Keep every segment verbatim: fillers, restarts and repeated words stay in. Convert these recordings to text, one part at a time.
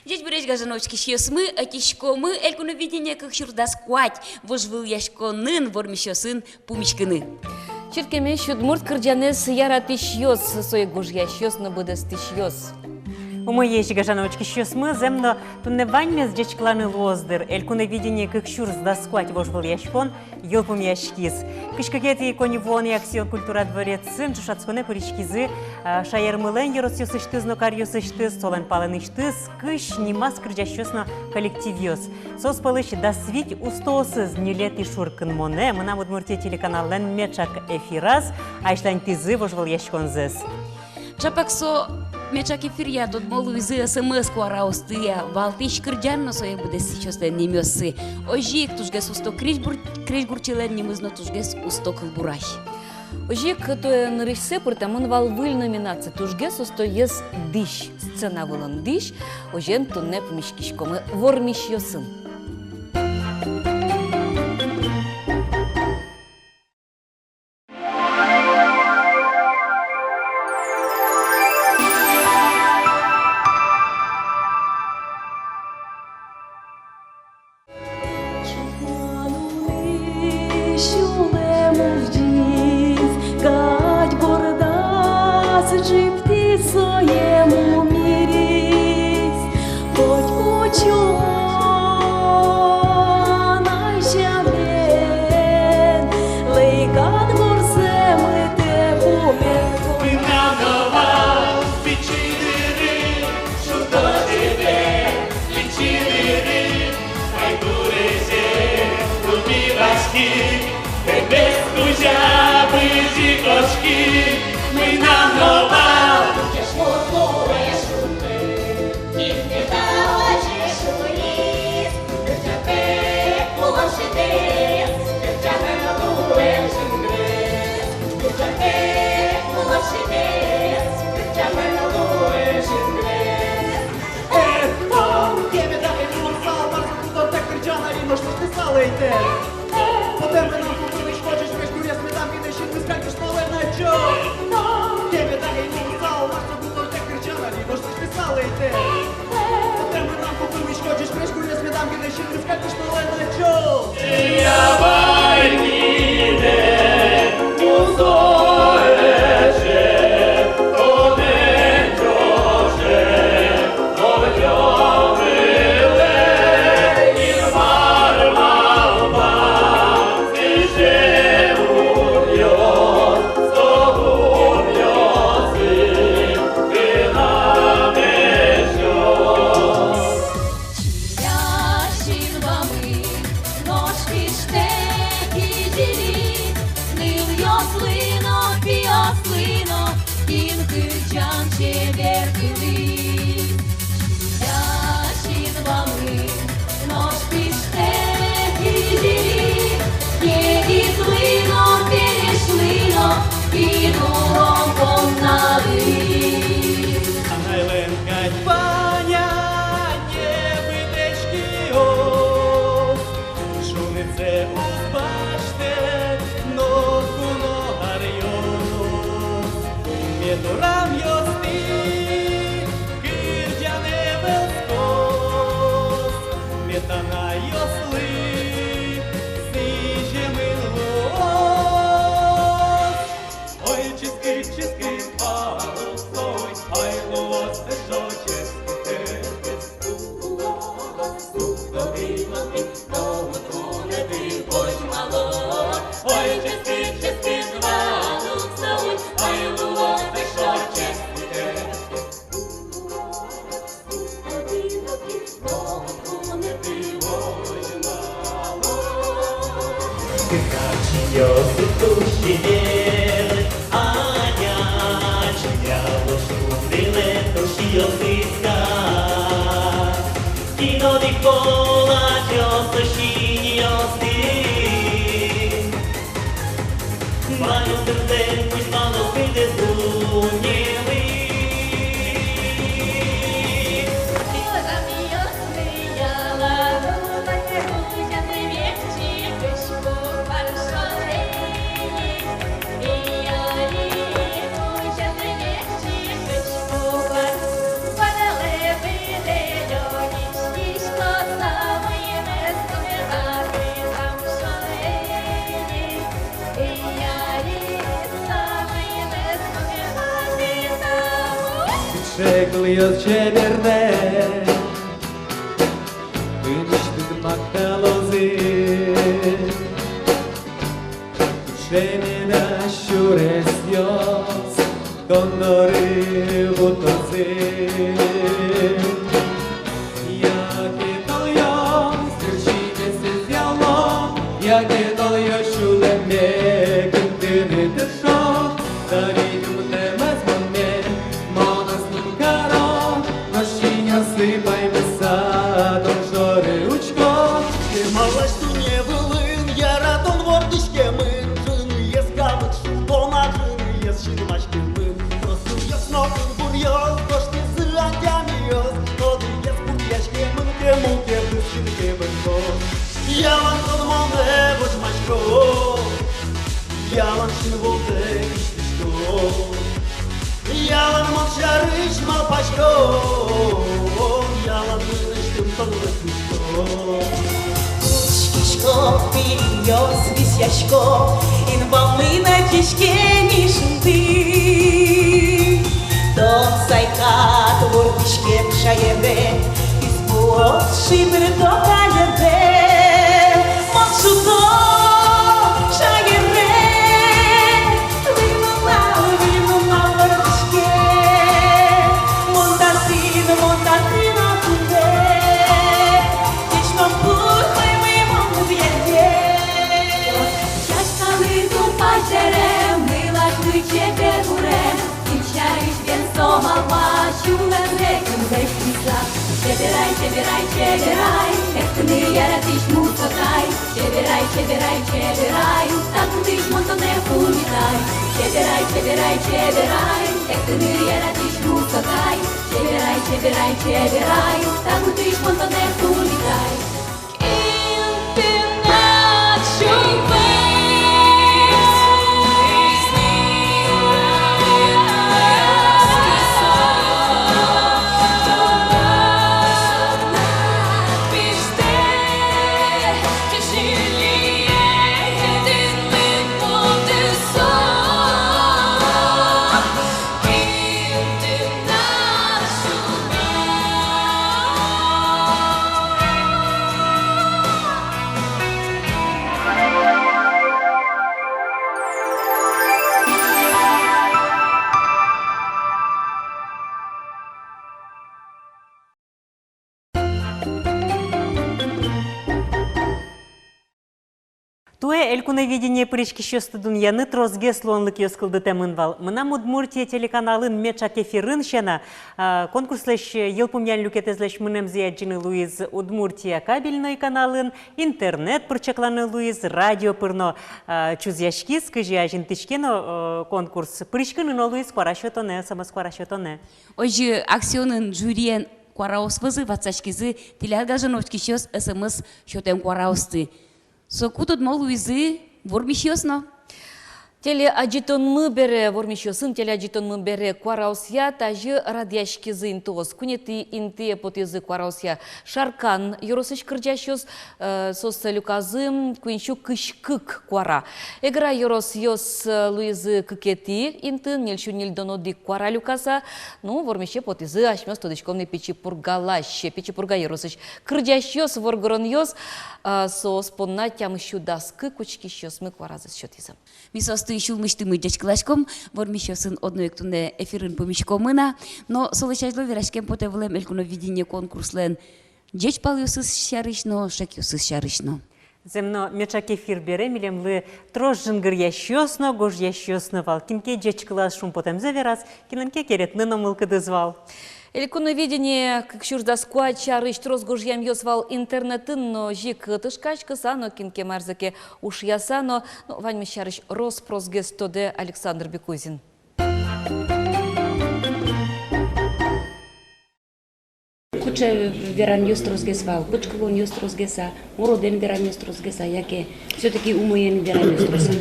Ӟечбуресь, гажано учкисьёсмы! Ӧтиськомы «Элькуновидение кык сюрс дас куать» вожвылъяськонын вормисьёсын пумиськыны. Чырткемесь удмурт кырӟанэз яратӥсьёс, сое гожъясьёс но быдэстӥсьёс. Умоесь, гажано учкисьёсмы! Зэм но, туннэ ваньмыз ӟечкыланы луоз, дыр. «Элькуновидение кык сюрс дас куать» вожвылъяськон йылпумъяськиз. Кызь кыкетӥ коньывуонэ «Аксион» культура дворецын ӵошатсконэ пыриськизы, а, шаермылэн ёросъёсысьтыз но каръёсысьтыз, солэн палэнысьтыз кызь нимаз кырӟасьёс но коллективъёс. Соос пӧлысь дас вить устоосыз ньылетӥ шуркынмонэ «Мынам Удмуртие» телеканаллэн меӵак эфираз азьланьтӥзы вожвылъяськонзэс. Чапак со меӵак эфиръя тодмо луизы СМС куараостыя валтӥсь кырӟан но сое быдэстӥсьёслэн нимъёссы. Озьы ик тужгес усто крезьгур-, крезьгурчилэн нимыз но тужгес усто кылбурась. Озьы ик туэ нырысьсэ пыртэмын вал выль номинация «Тужгес устоез дӥсь», сцена вылын дӥсь. Озьыен, туннэ пумиськиськомы вормисьёсын. Сюлэм улӟиз, кадь бордаз ӝиптӥз, сое мумириз. Коть кучон азямен, лэйкад горзэ мытэ пумен. Мынам но вал пичи дыры, шудо дыре, пичи дыры, ай дурезе, дуби васьки, бебес кузя бызи кошки, мынам но вал. Чилясин вамы нош пиштэ кизили, нылъёслы но, пиослы но, кин кырӟан чебер кылӥ. Чилясин вамы нош пиштэ кизили, егитлы но, пересьлы но, кин урон понналы. Анайлэн кадь ваньмыз небыт эшшо, шунытсэ уз басьтэ ноку но аръёс. Мед урамъёстӥ кырӟан ӧвӧл скос, мед анайёслы сӥземын луоз. Ой, ческыт, ческыт вал со уй, ай, луоз эшшо ческытэсь. Кыӵе ёзы туж чебер, Аня, чиля луэ шудылэ туж ёзы ка. Кин одӥг пол адӟоз со синъёсты. Ваньмыз дырзэ кузьмало, кылдэс дуннелы. Кылъёс чеберде, кынысьтыд макталозы. Шемья сюресъёс тон доры вуттозы. Яке толъёс кырсиське сӥзьяло, яке толъёс сюлэмме кынтыны тыршо. Тани туннэ мӧзмонме мон ӧз мын каро, нош синъёсы паймыса тон шоры учко. Кемалась туннэ вылын яратон вордӥськемын, ӝыныез калык шудо на, ӝыныез синмаськемын. Трос кылъёс но кылбуръёс гожтӥзы адямиос, тодӥгес буръяськемын, кем уг ке пусйы ке бен ко. Ялан тон монэ возьмаськод, ялан синвутэк киськиськод. Ялан мон сярысь малпаськод, ялан мынэсьтым тон лыктӥськод. Учкисько, пилиос висъясько, инвалмы но ӟечке ни шунды. Тон сайкад вордӥськем шаере, писпуос шимырто калере. Мон шуко шаере, выль нунал, выль нунал вордӥське. Мон татын, мон татын, а кулэ. Ӟеч мон пумисько, мон кулэ. Сяськалы тупась дэрем, мылаклы чебер урем. Кин сярысь бен со малпа, сюлэмзэ кынлэсь виса. Чеберай, чеберай, чеберай, эктыны яратӥсь мусо кай. Чеберай, чеберай, чеберай, та гуртысь мон тонэ пумитай. Чеберай, чеберай, чеберай, эктыны яратӥсь мусо кай. Чеберай, чеберай, чеберай, та гуртысь мон тонэ пумитай. Туэ «Элькуновидение» пыриськисьёсты дунъяны тросгес луонлыкъёс кылдытэмын вал. «Мынам Удмуртие» телеканалын меӵак эфирын сяна, а, конкурслэсь йылпумъян люкетэзлэсь мынэмзэ адӟыны луиз «Удмуртия» кабельной каналын, интернет пыр чакланы луиз, радио пыр но, а, чузъяськиз, кызьы азинтӥське но, э, конкурс. Пыриськыны но луиз куара сётонэ, СМС куара сётонэ. Озьы «Аксионын» жюриен куараос вӧзы ватсаськизы тӥляд, гажано учкисьёс, СМС сётэм куараосты. Соку тодмо луизы вормисьёс но. Телеадӟытонмы бере, вормисьёсын телеадӟытонмы бере куараосъя тазьы радъяськизы интыос. Куинетӥ интые потӥзы куараосъя Шаркан ёросысь кырӟасьёс, э, соос люказы куинь сю кызь кык куара. Эгра ёросъёс, э, луизы кыкетӥ интыын, ньыль сю ньыльдон одӥг куара люкаса. Ну, вормисе потӥзы асьмеос тодӥськом ни Пичи Пургалась, Пичи Пурга ёросысь кырӟасьёс, воргоронъёс, а, соос понна тямыс сю дас кык учкисьёсмы куаразэс сётӥзы. Ми соосты сюлмысьтымы ӟечкыласьком, вормисьёсын одно ик туннэ эфирын пумиськомы на, но солэсь азьло вераськем потэ вылэм «Элькуновидение» конкурслэн ӟеч палъёсыз сярысь но, шекъёсыз сярысь но. Зэм но, меӵак эфир бере милемлы трос жингыръясьёс но, гожъясьёс но вал. Кин ке ӟечкылаз шумпотэмзэ вераз, кинлэн ке керетыны но мылкыдыз вал. «Элькуновидение кык сюрс дас куать» сярысь трос гожъямъёс вал интернетын но, озьы ик тышкаськыса но, кин ке марзэ ке ушъяса но, ну, ваньмыз сярысь рос-просгес тодэ Александр Бекузин. Кыӵе веранъёс тросгес вал, пыӵкылонъёс тросгес-а, уродэн веранъёс тросгес-а, яке всё-таки умоен веранъёс трос-а?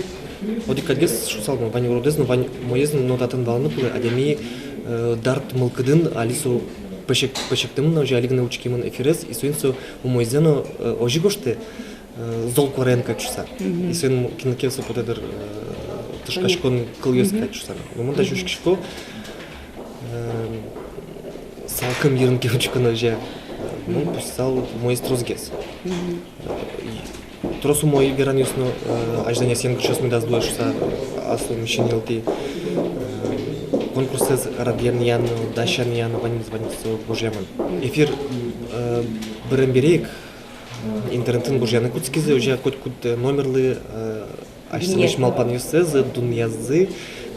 Одӥг кадьгес шуысал мон, вань уродэз но, вань умоез но, но татын валаны кулэ, адями, э, дарт мылкыдын али со пӧсек-, пӧсектэмын на, озьы али гинэ учкемын эфирез, и соин со умойзэ но, э, озьы гожтэ, э, зол куараен кадь шуыса. Мгм. И соин мо-, кинлы ке со потэ дыр, э, тышкаськон кылъёс кадь шуыса. Но мон тазьы учкисько, э, Калыкын йырын ке учконо, озьы, ну, пусйысал умоез тросгес. Мгм. Э, и трос умой веранъёс но, э, азьланяз янгышъёс медаз луэ шуыса, аслым синйылтӥ, э, конкурсэз радъян но, дасян но, ваньмыз, ваньмыз со гожъямын. Эфир, э, бырем бере ик, интернетын гожъяны кутскизы, озьы, котькуд, э, номерлы, э, асьсэлэсь малпанъёссэс, дунъязы,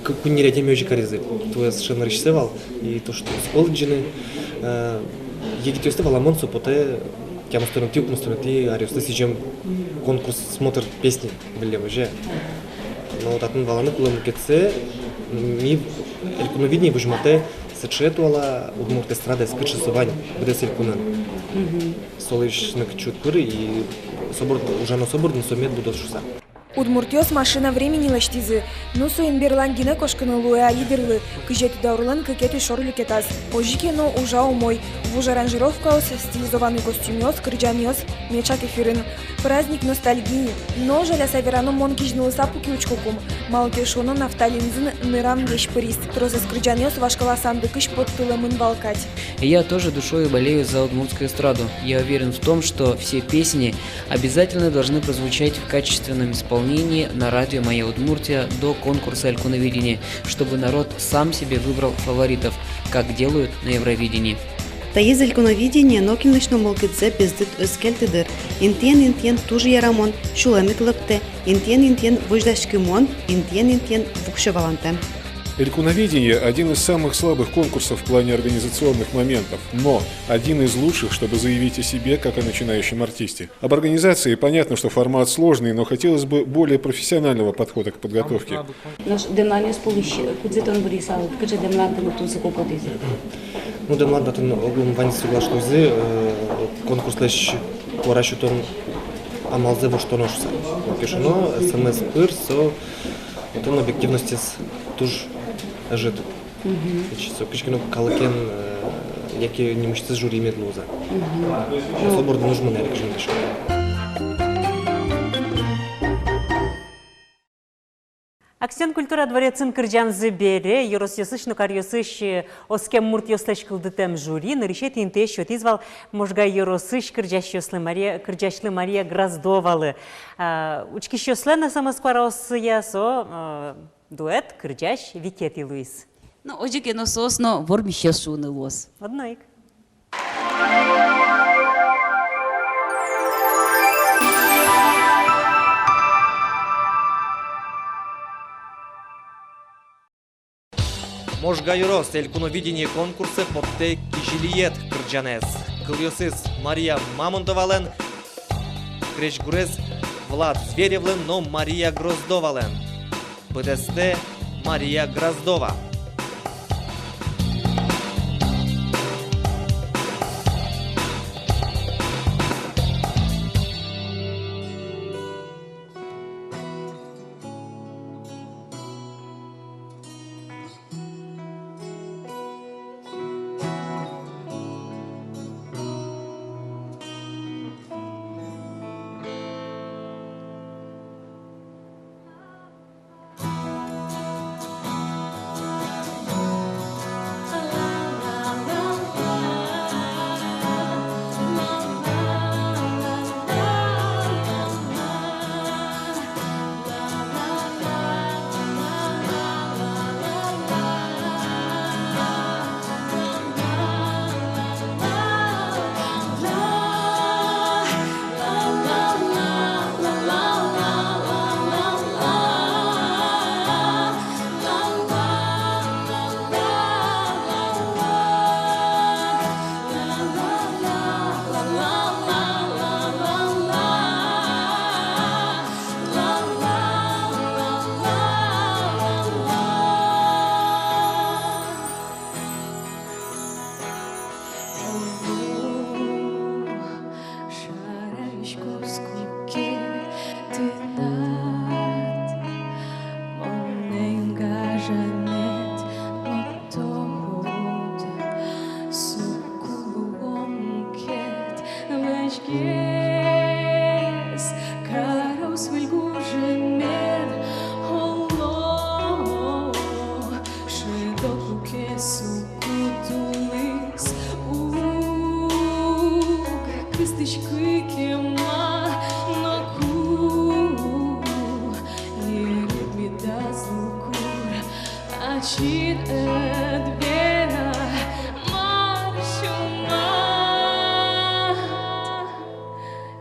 к-, куинь-ньыль адями озьы каризы. Туэ сыӵе нырысьсэ вал, и то, что уз кол лыдӟыны, э, егитъёсты, валамон, со потэ тямыстонэтӥ, укмыстонэтӥ аръёслы сӥзем конкурс, смотр песни выллем, озьы. Но татын валаны кулэ мукетсэ, ми, Элькуновидение возьматэ сыӵе туала удмурт эстрадаез, кыӵе со вань быдэс элькунын. Мгм. Солэсь нокытчы уд пыры, и со борд, ужано со бордын, со мед будоз шуыса. Удмуртъёс «Машина времени» лэсьтӥзы. Ну, соин берлань гинэ кошкыны луэ али дырлы, кызетӥ даурлэн кыкетӥ шор люкетаз. Озьы ке но, ужа умой. Вуж аранжировкаос, стилизованный костюмъёс, кырӟанъёс — меӵак эфирын. Праздник ностальгии. Но, жаляса верано, мон кизьнылыса пуки учкыкум. Малы ке шуоно, нафталин зын нырам весь пыриз. Тросэз кырӟанъёс вашкала сандыкысь поттылэмын вал кадь. Я тоже душою болею за удмуртскую эстраду. Я уверен в том, что все песни обязательно должны прозвучать в качественном исполнении на радио «Моя Удмуртия» до конкурса «Элькуновидение», чтобы народ сам себе выбрал фаворитов, как делают на Евровидении. Таиз Элькуновидение нокинлэсь но мылкыдзэ бездыт ӧз кельты дыр. Интыен-интыен туж ярамон, сюлэм ик лыктэ, интыен-интыен возьдаськымон, интыен-интыен вуксё валантэм. Элькуновидение — один из самых слабых конкурсов в плане организационных моментов, но один из лучших, чтобы заявить о себе как о начинающем артисте. Об организации понятно, что формат сложный, но хотелось бы более профессионального подхода к подготовке. Нош дэмланъёс пӧлысь кудзэ тон быръысал, кыӵе дэмлан тыныд тунсыко потӥз? Ну, дэмлан татын огъя ваньзы соглаш луизы, э, конкурслэсь куара сётон амалзэ воштоно шуыса. Кышно, СМС пыр со, отын объективностез туж ӧжыт. Мгм. Кызьы со, кызьы ке но калыкен, э, яке нимысьтыз жюри мед луоз-а. Мгм. Со бордын уж мынэ али кызьы ке но. Аксион культура дворецын кырӟамзы бере ёросъёсысь но каръёсысь, э, оскем муртъёслэсь кылдытэм жюри нырысетӥ интыез сётӥз вал Можга ёросысь кырӟасьёслы Мария, кырӟасьлы Мария Гроздовалы. А, учкисьёслэн СМС куараоссыя со, э, дуэт, кырӟась витетӥ луиз. Ну, озьы ке но, соос но вормисьёс шуыны луоз. Одно ик. Можга ёрос «Элькуновидение» конкурсэ поттэ «Кизилиед» кырӟанэз. Кылъёсыз Мария Мамонтовалэн, крезьгурез Влад Зверевлэн но Мария Гроздовалэн. Быдэстэ Мария Гроздова. Шараськоз куке тынад, монэн гажанэд но тодод, соку луом мукет вазьгес, кароз выль гужемед, оло, шӧдо куке соку тулыс. Чид ӧд вера, мар сюлмад.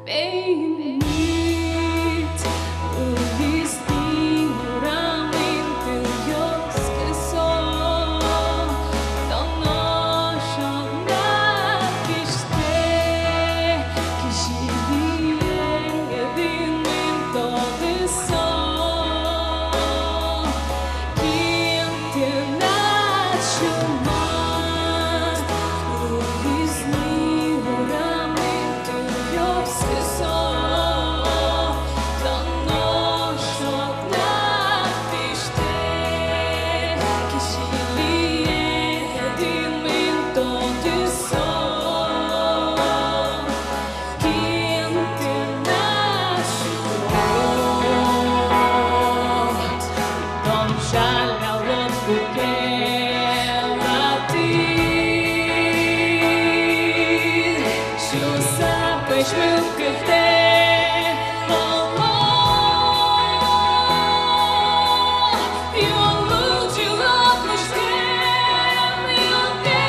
Пеймыт луиз ни урам интыос кысо, тон нош огнад пиштэ, кизилиен гинэ мынтоды со. Кин тынад сюлмад луиз ни урам интыос кысо, тон нош огнад пиштэ, кизилиен гинэ мынтоды со. Кин тынад сюлмад, тон жалялод, куке латӥд, сюса пӧсь мылкыдтэ, оло, юлу ӟыло пушкем юнме.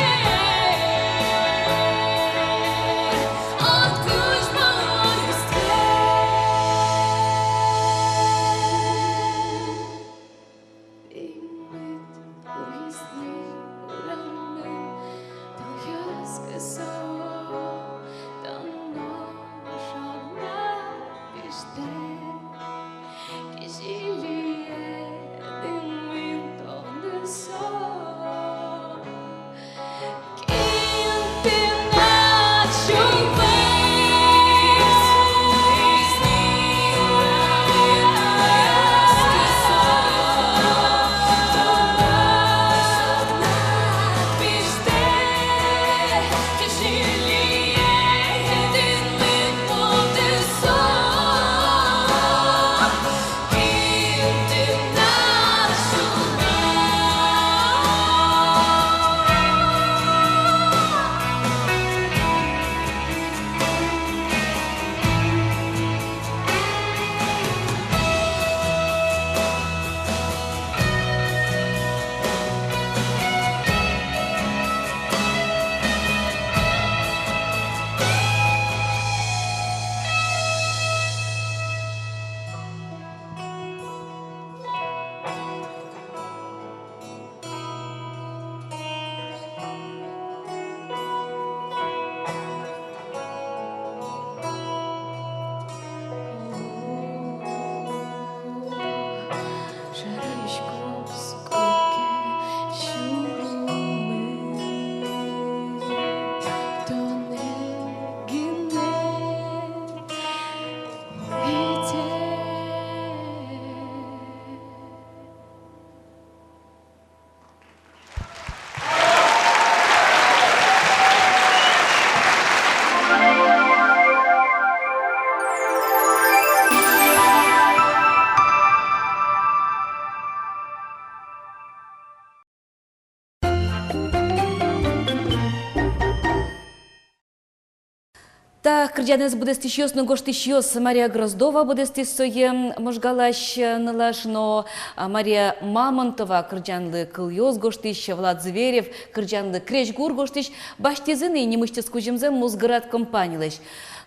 Та кырӟанэз быдэстӥсьёс но гожтӥсьёс: Мария Гроздова быдэстӥз сое, Можгалась нылаш, но, а, Мария Мамонтова, кырӟанлы кылъёс гожтӥсь, Влад Зверев, кырӟанлы крезьгур гожтӥсь, басьтӥзы ни нимысьтыз кузьымзэ «Музгород» компанилэсь.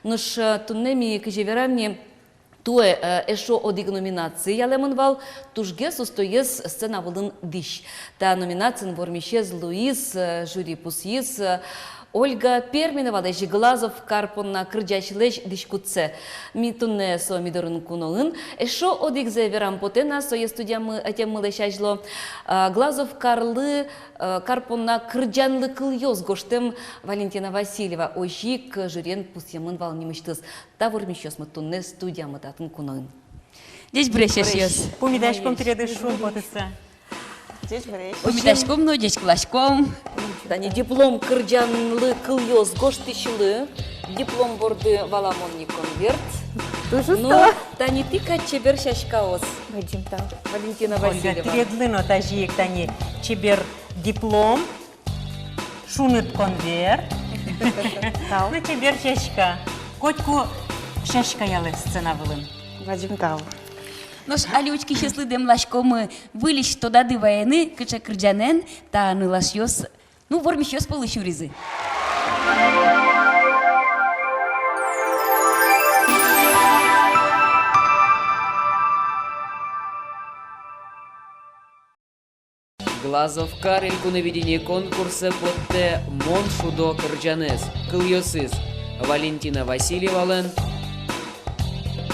Нош, э, туннэ ми, кызьы верам ни, туэ, э, эшшо одӥг номинация ялэмын вал: тужгес устоез сцена вылын дӥсь. Та номинациын вормисез луиз, э, жюри пусйиз, э, Ольга Перминовалэсь, Глазов кар понна кырӟасьлэсь, дӥськутсэ. Ми туннэ со ми дорын куноын. Эшшо одӥгзэ верам потэ на, сое студиямы ӧтеммылэсь азьло, э, Глазов карлы, э, кар понна кырӟанлы кылъёс гожтэм Валентина Васильева озьы ик жюриен пусъемын вал нимысьтыз. Та вормисьёсмы туннэ студиямы татын куноын. Ӟечбуресь, эшъёс! Пумитаськом тӥледыз шумпотыса. Ӟечбуресь. Пумитаськом но ӟечкыласьком. Тани диплом кырӟанлы кылъёс гожтӥсьлы, диплом борды валамон ни конверт. Туж усто. Ну, тани тӥ кадь чебер сяськаос. Бадӟым тау. Валентина Васильева. Ольга, тӥледлы но тазьы ик тани чебер диплом. Шуныт конверт. Тау. Ну, чебер сяська. Котьку сяськаялэ сцена вылын. Бадӟым тау. Нош али учкисьёслы дэмласькомы выльысь тодады вайыны, кыӵе кырӟанэн та нылашъёс, ну, вормисьёс пӧлы сюризы. Глазовкар элькуновидение конкурсэ поттэ «Мон шудо» кырӟанэз. Кылъёсыз Валентина Васильевалэн,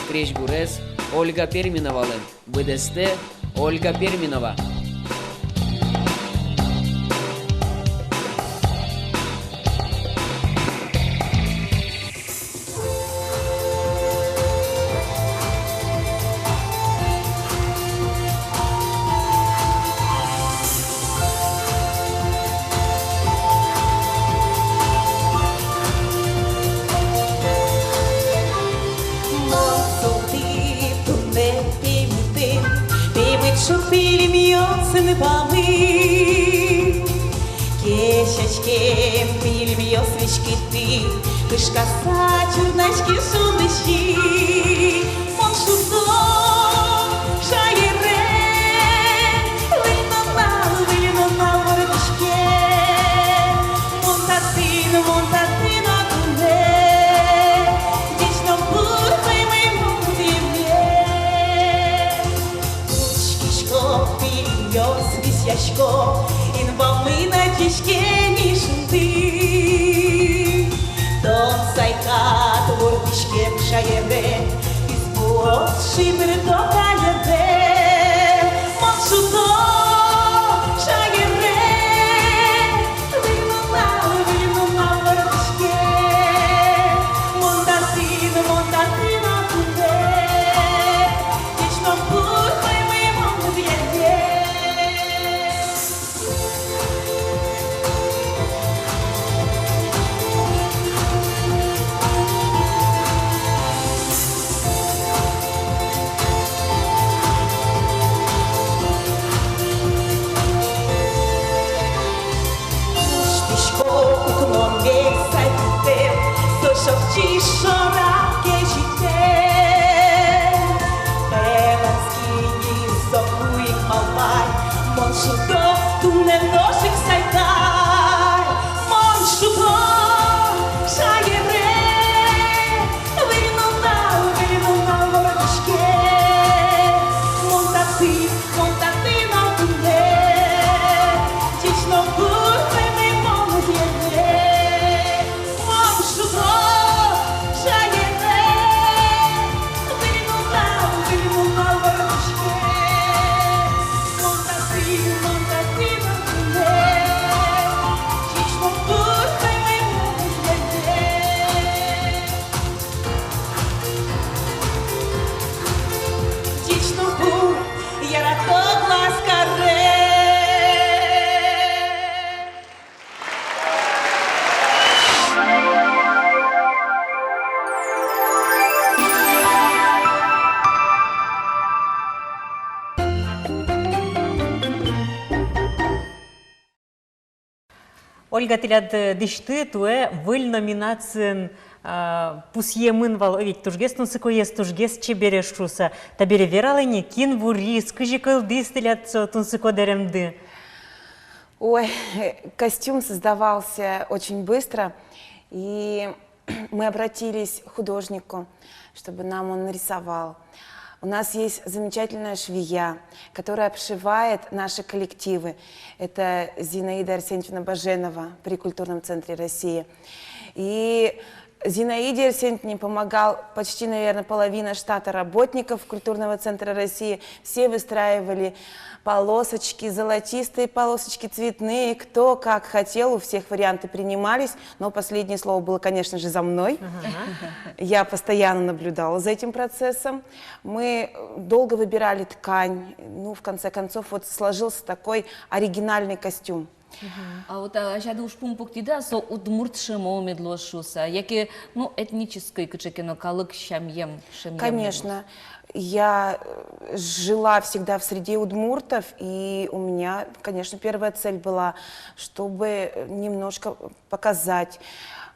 крезьгурез Ольга Перминовалэн. Быдэстэ Ольга Перминова. Мон султӥ туннэ пеймытын, пеймыт шуг пилемъёсын бамын. Кесяськем пилемъёс виськытӥ, кышкаса чурнаськи шудӥсь. Мон шудо шаере, выль нунал, выль нунал вордӥське. Мон татын, мон татын, а туннэ ӟеч но бур паймымон музъеме. Учкисько, пилемъёс висъясько, инбамын адӟиське ни шунды. Тон сайкад вордӥськем шаере, писпуос шимырдо каллен. Мон шудо шаере, выль нунал, выль нунал вордӥське. Мон татын, мон татын, а туннэ ӟеч но бур паймымон музъеме. Писько укном весь сайтытэм, со шокчи шора кезьытэм. Пеланскини соку ик малпай, мон шудо туннэ нош ик сайкай. Мон шудо шаере, выль нунал, выль нунал вордӥське. Мон татын, мон татын, а туннэ ӟеч но бур паймымон музъеме. Мон шудо шаере, выль нунал, выль нунал вордӥське. Мон татын, мон татын, а туннэ ӟеч но бур паймымон музъеме. Ӟеч но бур, ярато глаз каре. Ольга, тӥляд, э, дӥсьты туэ выль номинациын, а, пусъемын вал, о, ведь тужгес тунсыкоез, тужгес чеберез шуыса. Табере вералэ ни, кин вуриз, кызьы кылдӥз тӥляд со тунсыко дэремды? Ой, костюм создавался очень быстро, и мы обратились к художнику, чтобы нам он нарисовал. У нас есть замечательная швея, которая обшивает наши коллективы. Это Зинаида Арсентьевна Баженова при Культурном центре России. И Зинаиде Арсентьевне помогал почти, наверное, половина штата работников Культурного центра России. Все выстраивали полосочки, золотистые полосочки, цветные, кто как хотел, у всех варианты принимались, но последнее слово было, конечно же, за мной. Ага. Я постоянно наблюдала за этим процессом. Мы, э, долго выбирали ткань, ну, в конце концов, вот сложился такой оригинальный костюм. Мгм. А вот, а, азяды ужпум пуктӥды-а, со удмурт шӧмо мед луоз шуыса, яке, ну, этнической кыӵе ке но калык сямъем, шӧмъем мед луоз? Конечно. Я э, жила всегда в среде удмуртов, и у меня, конечно, первая цель была, чтобы э, немножко показать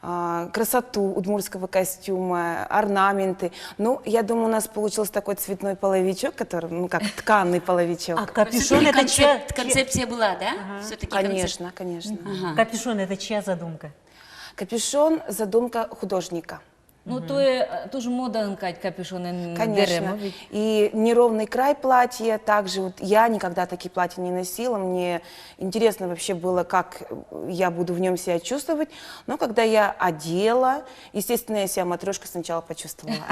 а, красоту удмуртского костюма, орнаменты. Ну, я думаю, у нас получился такой цветной половичок, который, ну, как тканый половичок. А капюшон — это чья, чья... Концепция была, да? Все-таки концеп- Конечно, конечно. Ага. Капюшон — это чья задумка? Капюшон — задумка художника. Ну, то э, тоже модаын кадь капюшонэн дэрем, ведь. Конечно. И неровный край платья, также вот я никогда такие платья не носила, мне интересно вообще было, как э, я буду в нем себя чувствовать, но когда я одела, естественно, я себя матрешкой сначала почувствовала.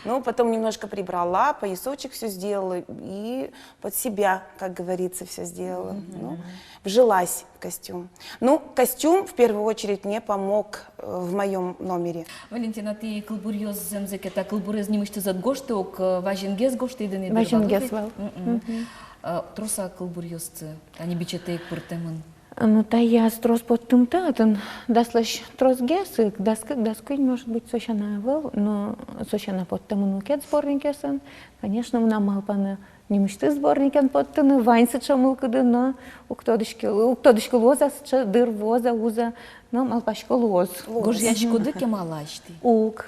Ну, потом немножко прибрала, поясочек все сделала и под себя, как говорится, все сделала. Ну, вжилась в костюм. Ну, костюм в первую очередь мне помог э, в моем номере. Валентина, тӥ кылбуръёс зэмзэ ке та кылбурез нимысьтыз ӧд гожты ук, э, вазенгес гожтӥды ни дыр вал, вазенгес вал. Мгм. Э, трос-а кылбуръёсты тани бичетэ ик пыртэмын? Ну, таяз трос поттымтэ, отын даслэсь тросгес ик, дас кык, дас куинь, может быть, со сяна ӧвӧл, но со сяна поттэмын мукет сборникъёсын. Конечно, мынам малпанэ нимысьтыз сборникен поттыны, вань сыӵе мылкыды, но уг тодӥськы, уг тодӥськы, луоз-а сыӵе, дыр вуоз-а, уз-а, но малпасько, луоз. Луоз. Гожъяськоды ке, малы ачты? Уг.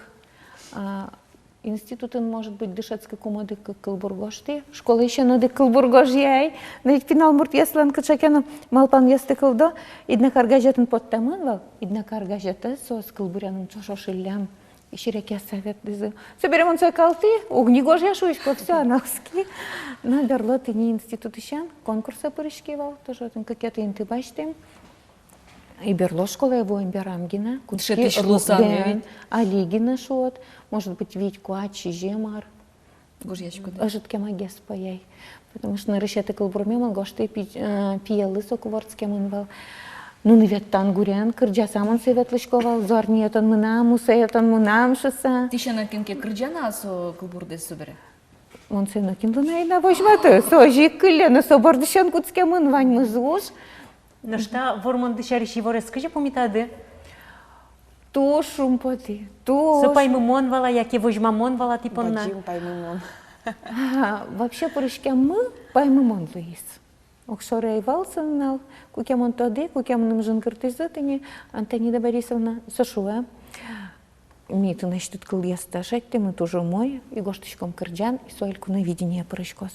А, институтын, может быть, дышетскыкум одӥг-кык кылбур гожтӥ, школаысен одӥг кылбур гожъяй. Но ведь пинал муртъёслэн кыӵе ке но малпанъёсты кылдо. «Иднакар» газетын поттэмын вал, «Иднакар» газетэз соос кылбуръяны ӵош ошыллям. Ещё рекъяса ветлӥзы. Собере мон сое калтӥ, уг ни гожъя шуисько, всё, ӧй на оскы. Но берло тӥни институтысен конкурсэ пыриськи вал, тоже отын кыкетӥ инты басьтӥм. И берло школае вуэм берам гинэ, кутски. Дышетӥсь луыса, бен, ведь. Али гинэ шуод, может быть, вить-куать, сизьым ар. Гожъяськоды. Ӧжыт кемагес пӧяй. Потому что нырысетӥ кылбурме мон гожтӥ, пи-, э, пиелы соку вордскемын вал. Нуны веттан гурен, кырӟаса мон сое ветлӥсько вал, «Зорниэ тон мынам, мусое тон мынам» шуыса. Тӥ сяна кин ке кырӟа на со кылбурдэс собере? Мон сое нокинлы но ӧй на возьматы, со озьы ик кылле, но со бордысен кутскемын ваньмыз уж. Нош та вормонды сярысь иворез кызьы пумитады? Туж шумпотӥ, туж. Со паймымон вал-а, яке возьмамон вал-а тӥ понна? Бадӟым паймымон. А, вообще пыриськеммы паймымон луиз. Огшоры ӧй вал со нунал, куке мон тодӥ, куке мыным жингыртӥзы тӥни Антонида Борисовна, со шуэ: «Ми тынэсьтыд кылъёстэ шедьтӥмы, туж умой, и гожтӥськом кырӟан, и со «Элькуновидение» пыриськоз».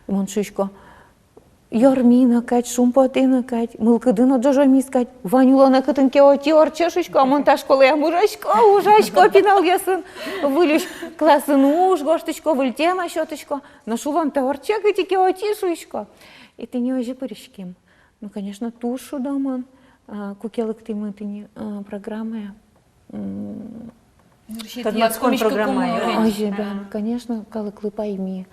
И мон шуисько: «Ёрми но кадь, шумпотӥ но кадь, мылкыды но ӝожомиз кадь, вань улонэ кытын ке отӥ ортче», шуисько, а мон та школаям ужасько, ужасько пиналъёсын, выльысь классын уж гожтӥсько, выль тема сётӥсько, нош улонтэ ортче кытӥ ке отӥ, шуисько. И тӥни озьы пыриським. Ну, конечно, туж шудо мон, а, куке лыктӥмы тӥни, а, программае. М, тодматскон программае. Озьы, бен, конечно, калыклы пайми.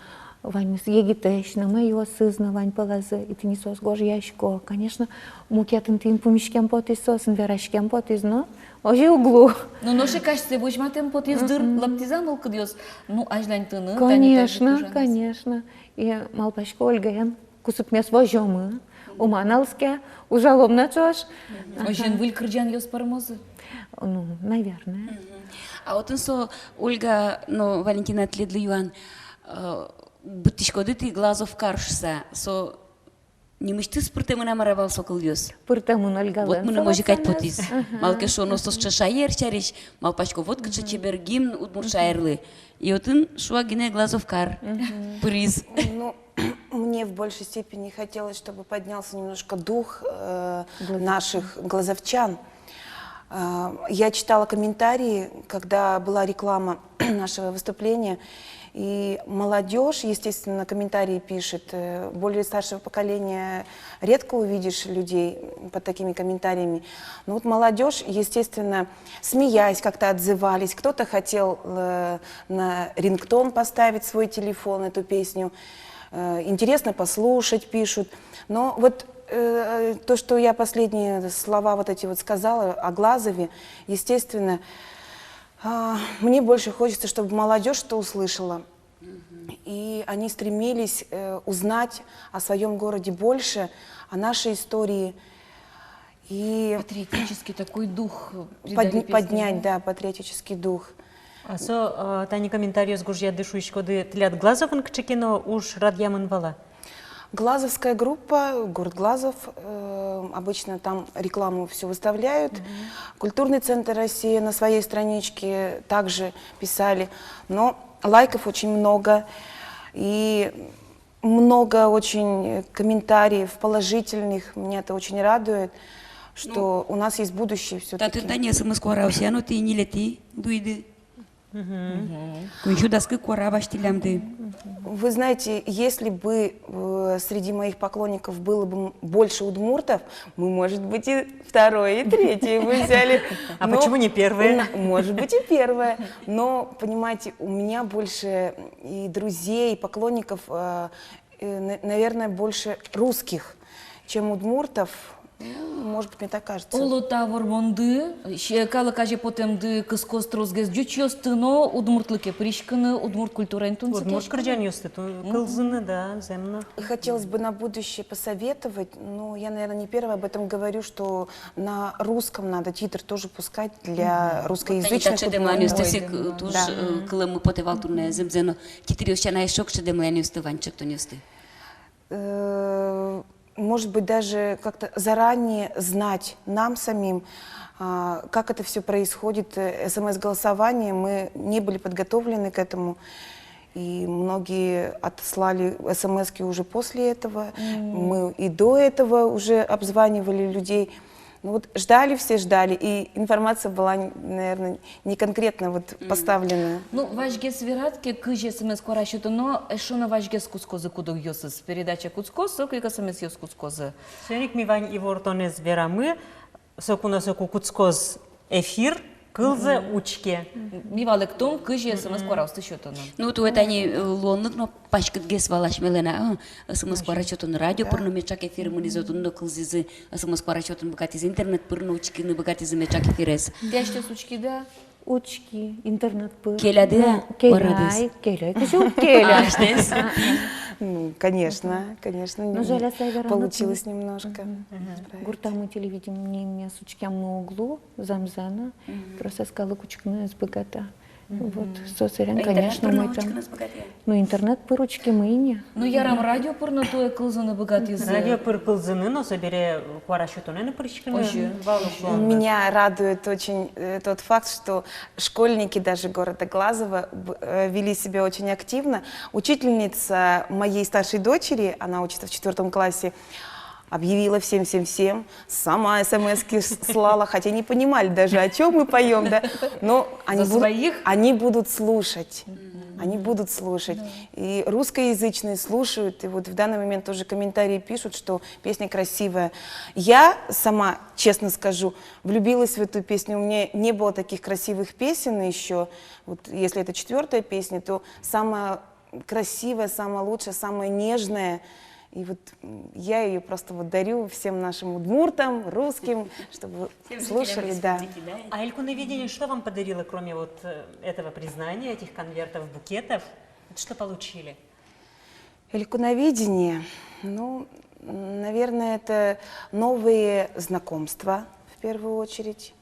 Ваньмыз егитэсь но, мӧйыосыз но вань пӧлазы, и тӥни соос гожъясько. Конечно, мукет интыын пумиськем потӥз, соосын вераськем потӥз, но озьы уг лу. Ну, нош ик асьсэ возьматэм потӥз дыр, лыктӥз-а мылкыдъёс? Ну, азьланьтыны, тани тазьы. Конечно, конечно. И малпасько, Ольгаен кусыпмес возёмы, ума на лыске, ужалом на ӵош. Мгм. Озьыен выль кырӟанъёс пӧрмозы? Ну, наверное. Мгм. А отын со, Ольга но Валентина, тӥледлы юан, э, быдтӥськоды тӥ «Глазов кар» шуыса, со нимысьтыз пыртэмын-а, мар-а вал со кылъёс? Пыртэмын Ольгалэн. Вот мыным озьы кадь потӥз. Ага. Малы ке шуоно, со сыӵе шаер сярысь, малпасько, вот кыӵе чебер гимн удмурт шаерлы. И отын шуак гинэ «Глазов кар» пыриз. Ну, мне в большей степени хотелось, чтобы поднялся немножко дух э, наших глазовчан. Э, Я читала комментарии, когда была реклама нашего выступления, и молодежь, естественно, комментарии пишет, э, более старшего поколения редко увидишь людей под такими комментариями. Но вот молодежь, естественно, смеясь, как-то отзывались, кто-то хотел э, на рингтон поставить свой телефон эту песню. Э, Интересно послушать, пишут. Но вот э, то, что я последние слова вот эти вот сказала о Глазове, естественно, а, мне больше хочется, чтобы молодежь это услышала. И они стремились э, узнать о своем городе больше, о нашей истории. И Патриотический такой дух, э, придали песне, да? Поднять, да, патриотический дух. А со, э, тани комментариос гожъяды, шуиськоды, тӥляд Глазовын кыӵе ке но уж радъямын вал-а? Глазовская группа, город Глазов, э, обычно там рекламу всё выставляют. Мгм. Культурный центр «Россия» на своей страничке также писали. Но лайков очень много. И много очень комментариев положительных. Меня это очень радует, что у нас есть будущее всё-таки. Татын тани СМС куараосъя но тӥ ньылетӥ луиды. Мгм. Куинь сю дас кык куара басьтӥллямды. Вы знаете, если бы, э, среди моих поклонников было бы, м, больше удмуртов, мы, может быть, и второе, и третье бы взяли. А почему не первое? Может быть, и первое. Но, понимаете, у меня больше и друзей, и поклонников, э, э, на-, наверное, больше русских, чем удмуртов. Ну, может быть, мне так кажется. Оло, та вормонды, калык азе потэмды кыскоз тросгес ӟучъёсты но удмуртлыке пыриськыны, удмурт культураен тунсыкъяськыны. Удмурт кырӟанъёсты ту-, кылзыны, да, зэм но. Хотелось бы на будущее посоветовать, но я, наверное, не первая об этом говорю, что на русском надо титр тоже пускать для русскоязычных. Вот тани таӵе дэмланъёсты, ой, ик, дэмлан, туж, да, э, кылэммы потэ вал туннэ, зэмзэ но, титръёс сяна эшшо кыӵе дэмланъёсты вань, чектонъёсты? Э, может быть, даже как-то заранее знать нам самим, а, как это всё происходит, э, СМС-голосование, мы не были подготовлены к этому, и многие отослали СМС-ки уже после этого. Мгм. Мы и до этого уже обзванивали людей. Ну вот ждали все, ждали, и информация была, наверное, не конкретно вот поставлена. Ну, вазьгес верад ке, кызьы СМС куара сётоно, эшшо но вазьгес кутскозы куд-огъёсыз. Передача кутскоз, соку ик СМС-ъёс кутскозы. Соин ик ми вань ивортонэз верамы, соку но соку кутскоз эфир, кылзэ, учке. Ми валэктом, кызьы СМС куараосты сётоно. Ну, туэ тани, э, луонлык но паськытгес вал асьмелэн на, э, СМС куара сётон, радио пыр но меӵак эфир мынӥз, отын но кылзӥзы, СМС куара сётон быгатӥзы, интернет пыр но учкыны быгатӥзы меӵак эфирез. Тӥ асьтэос учкиды-а? Учки, интернет пыр. Келяды-а? Ну, келяй, келяй, кызьы уг келя. А, асьтэос? Ну, конечно, конечно, получилось немножко. Мгм. Гуртамы телевидениемес учкеммы уг лу, зэмзэ но, просто калык учкыны ӧз быгаты. Вот, со сэрен, конечно, мыйтэм. Ну, интернет пыр учкеммы ини. Ну, ярам, радио пыр но туэ кылзыны быгатӥзы. Радио пыр кылзыны но, собере куара сётонэ но пыриськыны вал ук луоно. Меня радует очень, э, тот факт, что школьники даже города Глазова б-, э, вели себя очень активно. Учительница моей старшей дочери, она учится в четвёртом классе, объявила всем, всем, всем, сама СМС-ки с-, слала, хотя не понимали даже, о чём мы поём, да, но они будут, они будут слушать, они будут слушать. И русскоязычные слушают, и вот в данный момент тоже комментарии пишут, что песня красивая. Я сама, честно скажу, влюбилась в эту песню, у меня не было таких красивых песен ещё, вот если это четвёртая песня, то самая красивая, самая лучшая, самая нежная. И вот, м, я её просто вот дарю всем нашим удмуртам, русским, чтобы слушали, да. А Элькуновидение что вам подарило, кроме вот, э, этого признания, этих конвертов, букетов? Вот что получили? Элькуновидение, ну, м, наверное, это новые знакомства, в первую очередь.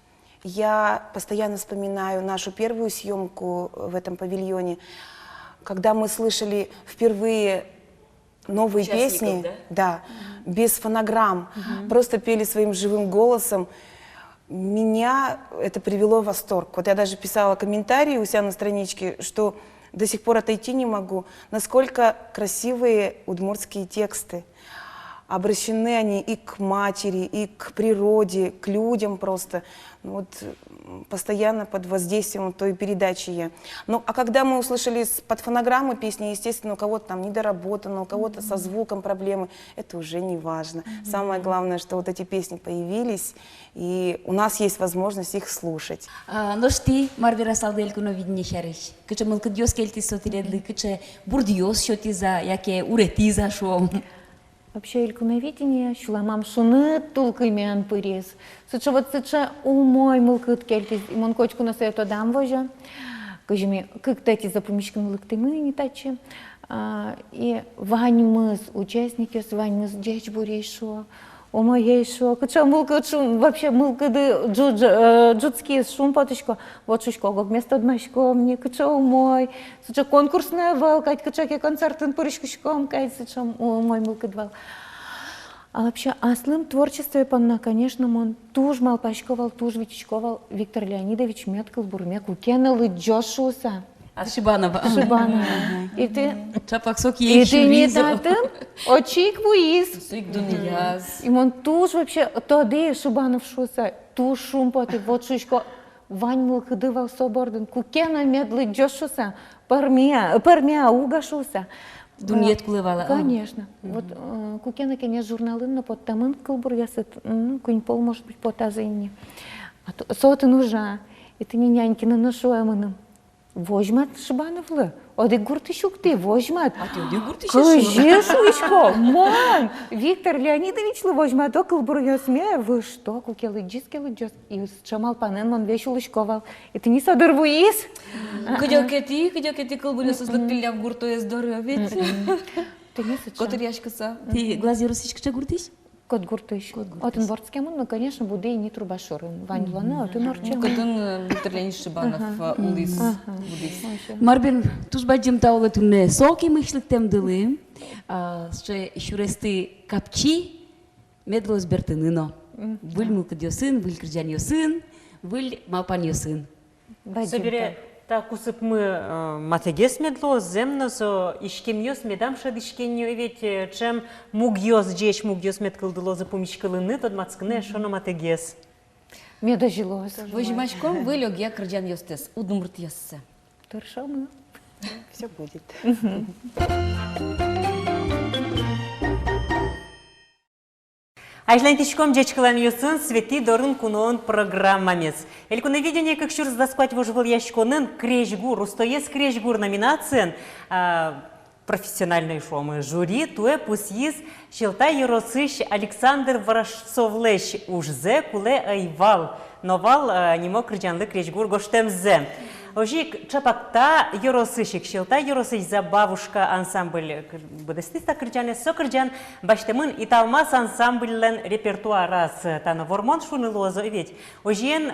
Я постоянно вспоминаю нашу первую съёмку в этом павильоне, когда мы слышали впервые новые песни, да, без фонограмм, просто пели своим живым голосом. Меня это привело в восторг. Вот я даже писала комментарии у себя на страничке, что до сих пор отойти не могу, насколько красивые удмуртские тексты. Обращены они и к матери, и к природе, к людям просто. Ну вот, м, постоянно под воздействием той передачи я. Ну, а когда мы услышали с-, под фонограмму песни, естественно, у кого-то там недоработано, у кого-то со звуком проблемы. Это уже не важно. Самое главное, что вот эти песни появились, и у нас есть возможность их слушать. А, нош тӥ мар верасалды Элькуновидение сярысь? Кыӵе мылкыдъёс кельтӥз со тӥледлы, кыӵе бурдъёс сётӥз-а, яке уретӥз-а, шуом? Вообще, Элькуновидение сюлэмам шуныт тулкымъян пыриз. Сыӵе вот, сыӵе умой мылкыд кельтӥз. И мон котьку но сое тодам возё. Кызьы ми кыктэтӥзэ пумиськыны лыктӥмы ини татчы. А, и ваньмыз участникъёс, ваньмыз ӟечбуресь шуо. Умой ӧй шуо, кыӵе мылкыд, шум, вообще мылкыды ӝу-, ӝу-, э, ӝутскиз, шумпотӥсько. Вот шуисько, ог-огмес тодмаськом ни, кыӵе умой. Сыӵе конкурс но вал кадь, кыӵе ке концертын пыриськиськом кадь, сыӵе умой мылкыд вал. А вообще, аслым творчествое понна, конечно, мон туж малпасько вал, туж витисько вал, Виктор Леонидович мед кылбурме куке но лыдӟоз шуыса. А Шибанов. Шибанов. Ага. И тӥ, чапак соку и тӥни татын отчы ик вуиз. Со ик дунъяз. И мон туж вообще тодӥ Шибанов шуыса, туж шумпотӥ, вот шуисько, вань мылкыды вал со бордын, куке но мед лыдӟоз шуыса, пӧрме-а, пӧрме-а, уг-а шуыса. Дунъет кулэ вал-а? Конечно. Мгм. Вот, э, куке но «Кенеш» журналын но поттэмын кылбуръёсыд, м, куинь пол, может быть, потаз ини. А то, со отын ужа, и тӥни Нянькинын но шуэ мыным: «Возьмат Шибановлы, одӥг гуртысь ук тӥ, возьмат». А тӥ одӥг гуртысь? Кызьы шуисько, мон Виктор Леонидовичлы возьмато кылбуръёсме, вы что, куке лыдӟиз ке, лыдӟоз. И сыӵе малпанэн мон весь улӥсько вал. И тӥни со дыр вуиз. Кыдёке тӥ, кыдёке тӥ кылбуръёсыз лыктӥллям гуртоез доры ведь. Тӥни сыӵе. Котыръяськыса. Тӥ Глаз ёросысь кыӵе гуртысь? Котгуртысь. Котгуртысь. Отын вордскемын, но, конечно, будӥ ини Трубашурын. Вань улонэ отын ортчемын. Кытын, э, Виктор Леонидович Шибанов, ага, э, улӥз, ага, будӥз. Мар бен, туж бадӟым тау луэ туннэ сокем ысь лыктэмдылы. А, сыӵе сюресты капчи мед луоз бертыны но. Мгм. Выль мылкыдъёсын, выль кырӟанъёсын, выль малпанъёсын. Собере та кусыпмы, э, матэгес мед луоз, зэм но, со иськемъёс медам шӧдӥське ни ведь, э, ӵем мугъёс, ӟеч мугъёс мед кылдылозы пумиськылыны, тодматскыны эшшо но матэгес. Мед озьы луоз. Возьмаськом выль огъя кырӟанъёстэс, удмуртъёссэ. Тыршомы. Всё будет. Азьланьтӥськом ӟечкыланъёсын «Светӥ дорын куноын» программамес. «Элькуновидение кык сюрс дас куать» вожвылъяськонын крезьгур, устоез крезьгур номинациын, а, профессиональной, шуомы, жюри туэ пусйиз Сьӧлта ёросысь Александр Ворожцовлэсь ужзэ «Кулэ ӧй вал но вал», а, нимо кырӟанлы крезьгур гожтэмзэ. Озьы ик ӵапак та ёросысь ик, Сьӧлта ёросысь «Забавушка» ансамбль кыр-, быдэстӥз та кырӟанэз, со кырӟан басьтэмын «Италмас» ансамбльлэн репертуараз. Та но вормон шуыны луоз, ой ведь. Озьыен,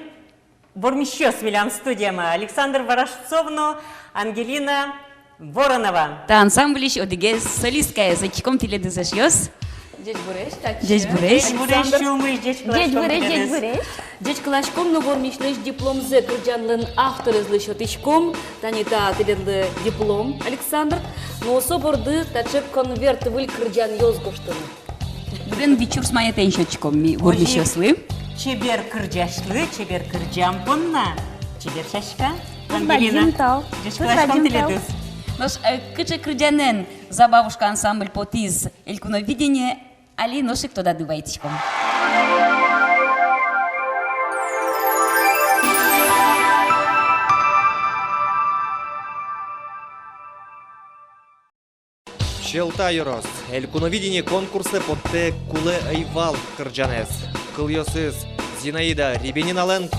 вормисьёс милям студиямы: Александр Ворожцов но Ангелина Воронова. Та ансамбльысь одӥгез солисткаез. Ӧтиськом тӥледыз, эшъёс. Ӟечбуресь, татчы. Ӟечбуресь. Ӟечбуресь, Александр. Ӟечбуресь, ӟечбуресь. Ӟечкыласьком но вормисьлэсь дипломзэ кырӟанлэн авторезлы сётӥськом. Тани та тӥледлы диплом, Александр. Но со борды таӵе конверт выль кырӟанъёс гожтыны. Бен вить сюрс манетэн сётӥськом ми вормисьёслы. Чебер кырӟасьлы, чебер кырӟан понна чебер сяська. Ангелина, ӟечкыласьком тӥледыз. Нош, э, кыӵе кырӟанэн «Забавушка» ансамбль потӥз «Элькуновидение», али нош ик тодады вайытӥськом. Сьӧлта ёрос «Элькуновидение» конкурсэ поттэ «Кулэ ӧй вал» кырӟанэз. Кылъёсыз Зинаида Рябининалэн,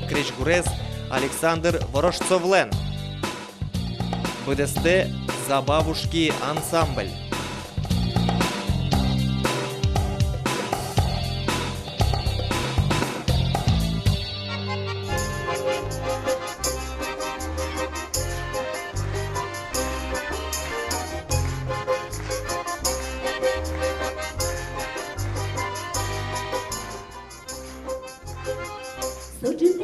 крезьгурез Александр Ворожцовлэн. Быдэстэ «Забавушки» ансамбль. Со ӝыт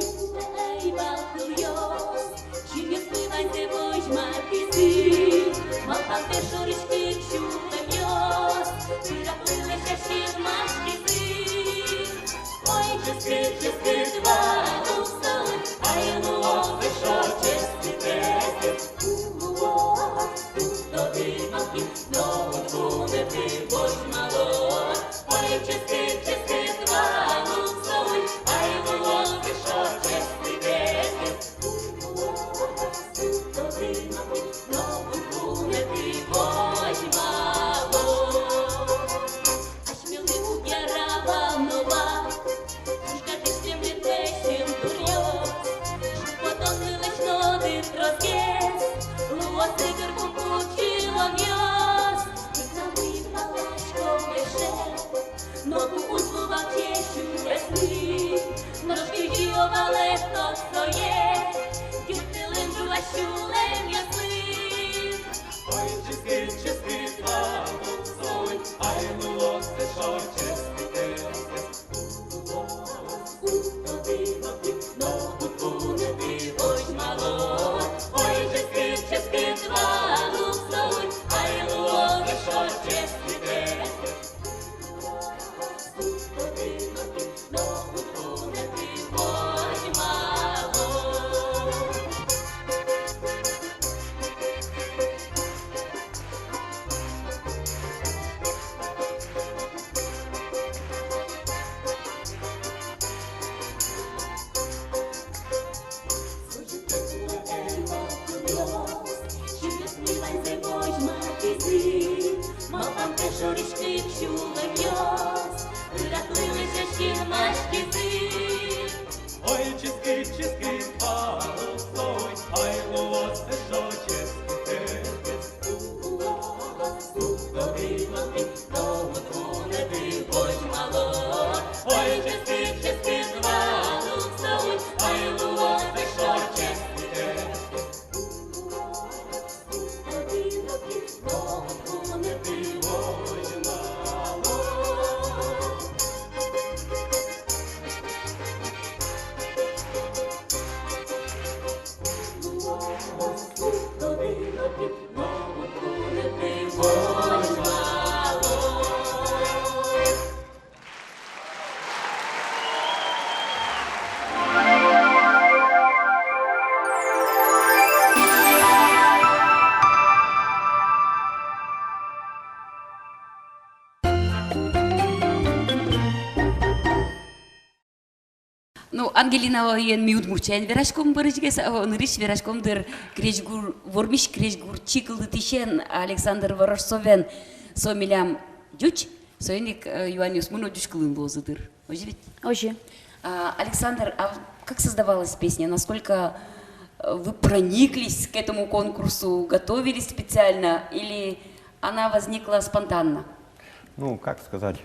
ӧй вал кылъёс, синъёсмы ваньзэ возьматӥзы. Малпамтэ шорысь кык сюлэмъёс, пыраклы лэся сюлмаськизы. Ой, ческыт, ческыт вал ук солы, ай, луоз эшшо ческытэз. Ку луоз, ку тодӥ малпи, но ун вунэтӥ возьмало. Ну, Ангелинаен ми удмурт сямен вераськом бӧрысьгес, а нырысь вераськом, дыр, крезьгур, вормись крезьгурчи кылдытӥсен Александр Ворожцовен. Со милям ӟуч, соин ик, э, юанъёсмы но ӟуч кылын луозы, дыр. Озьы ведь? Озьы. А, Александр, а как создавалась песня? Насколько, э, вы прониклись к этому конкурсу, готовились специально, или она возникла спонтанно? Ну, как сказать,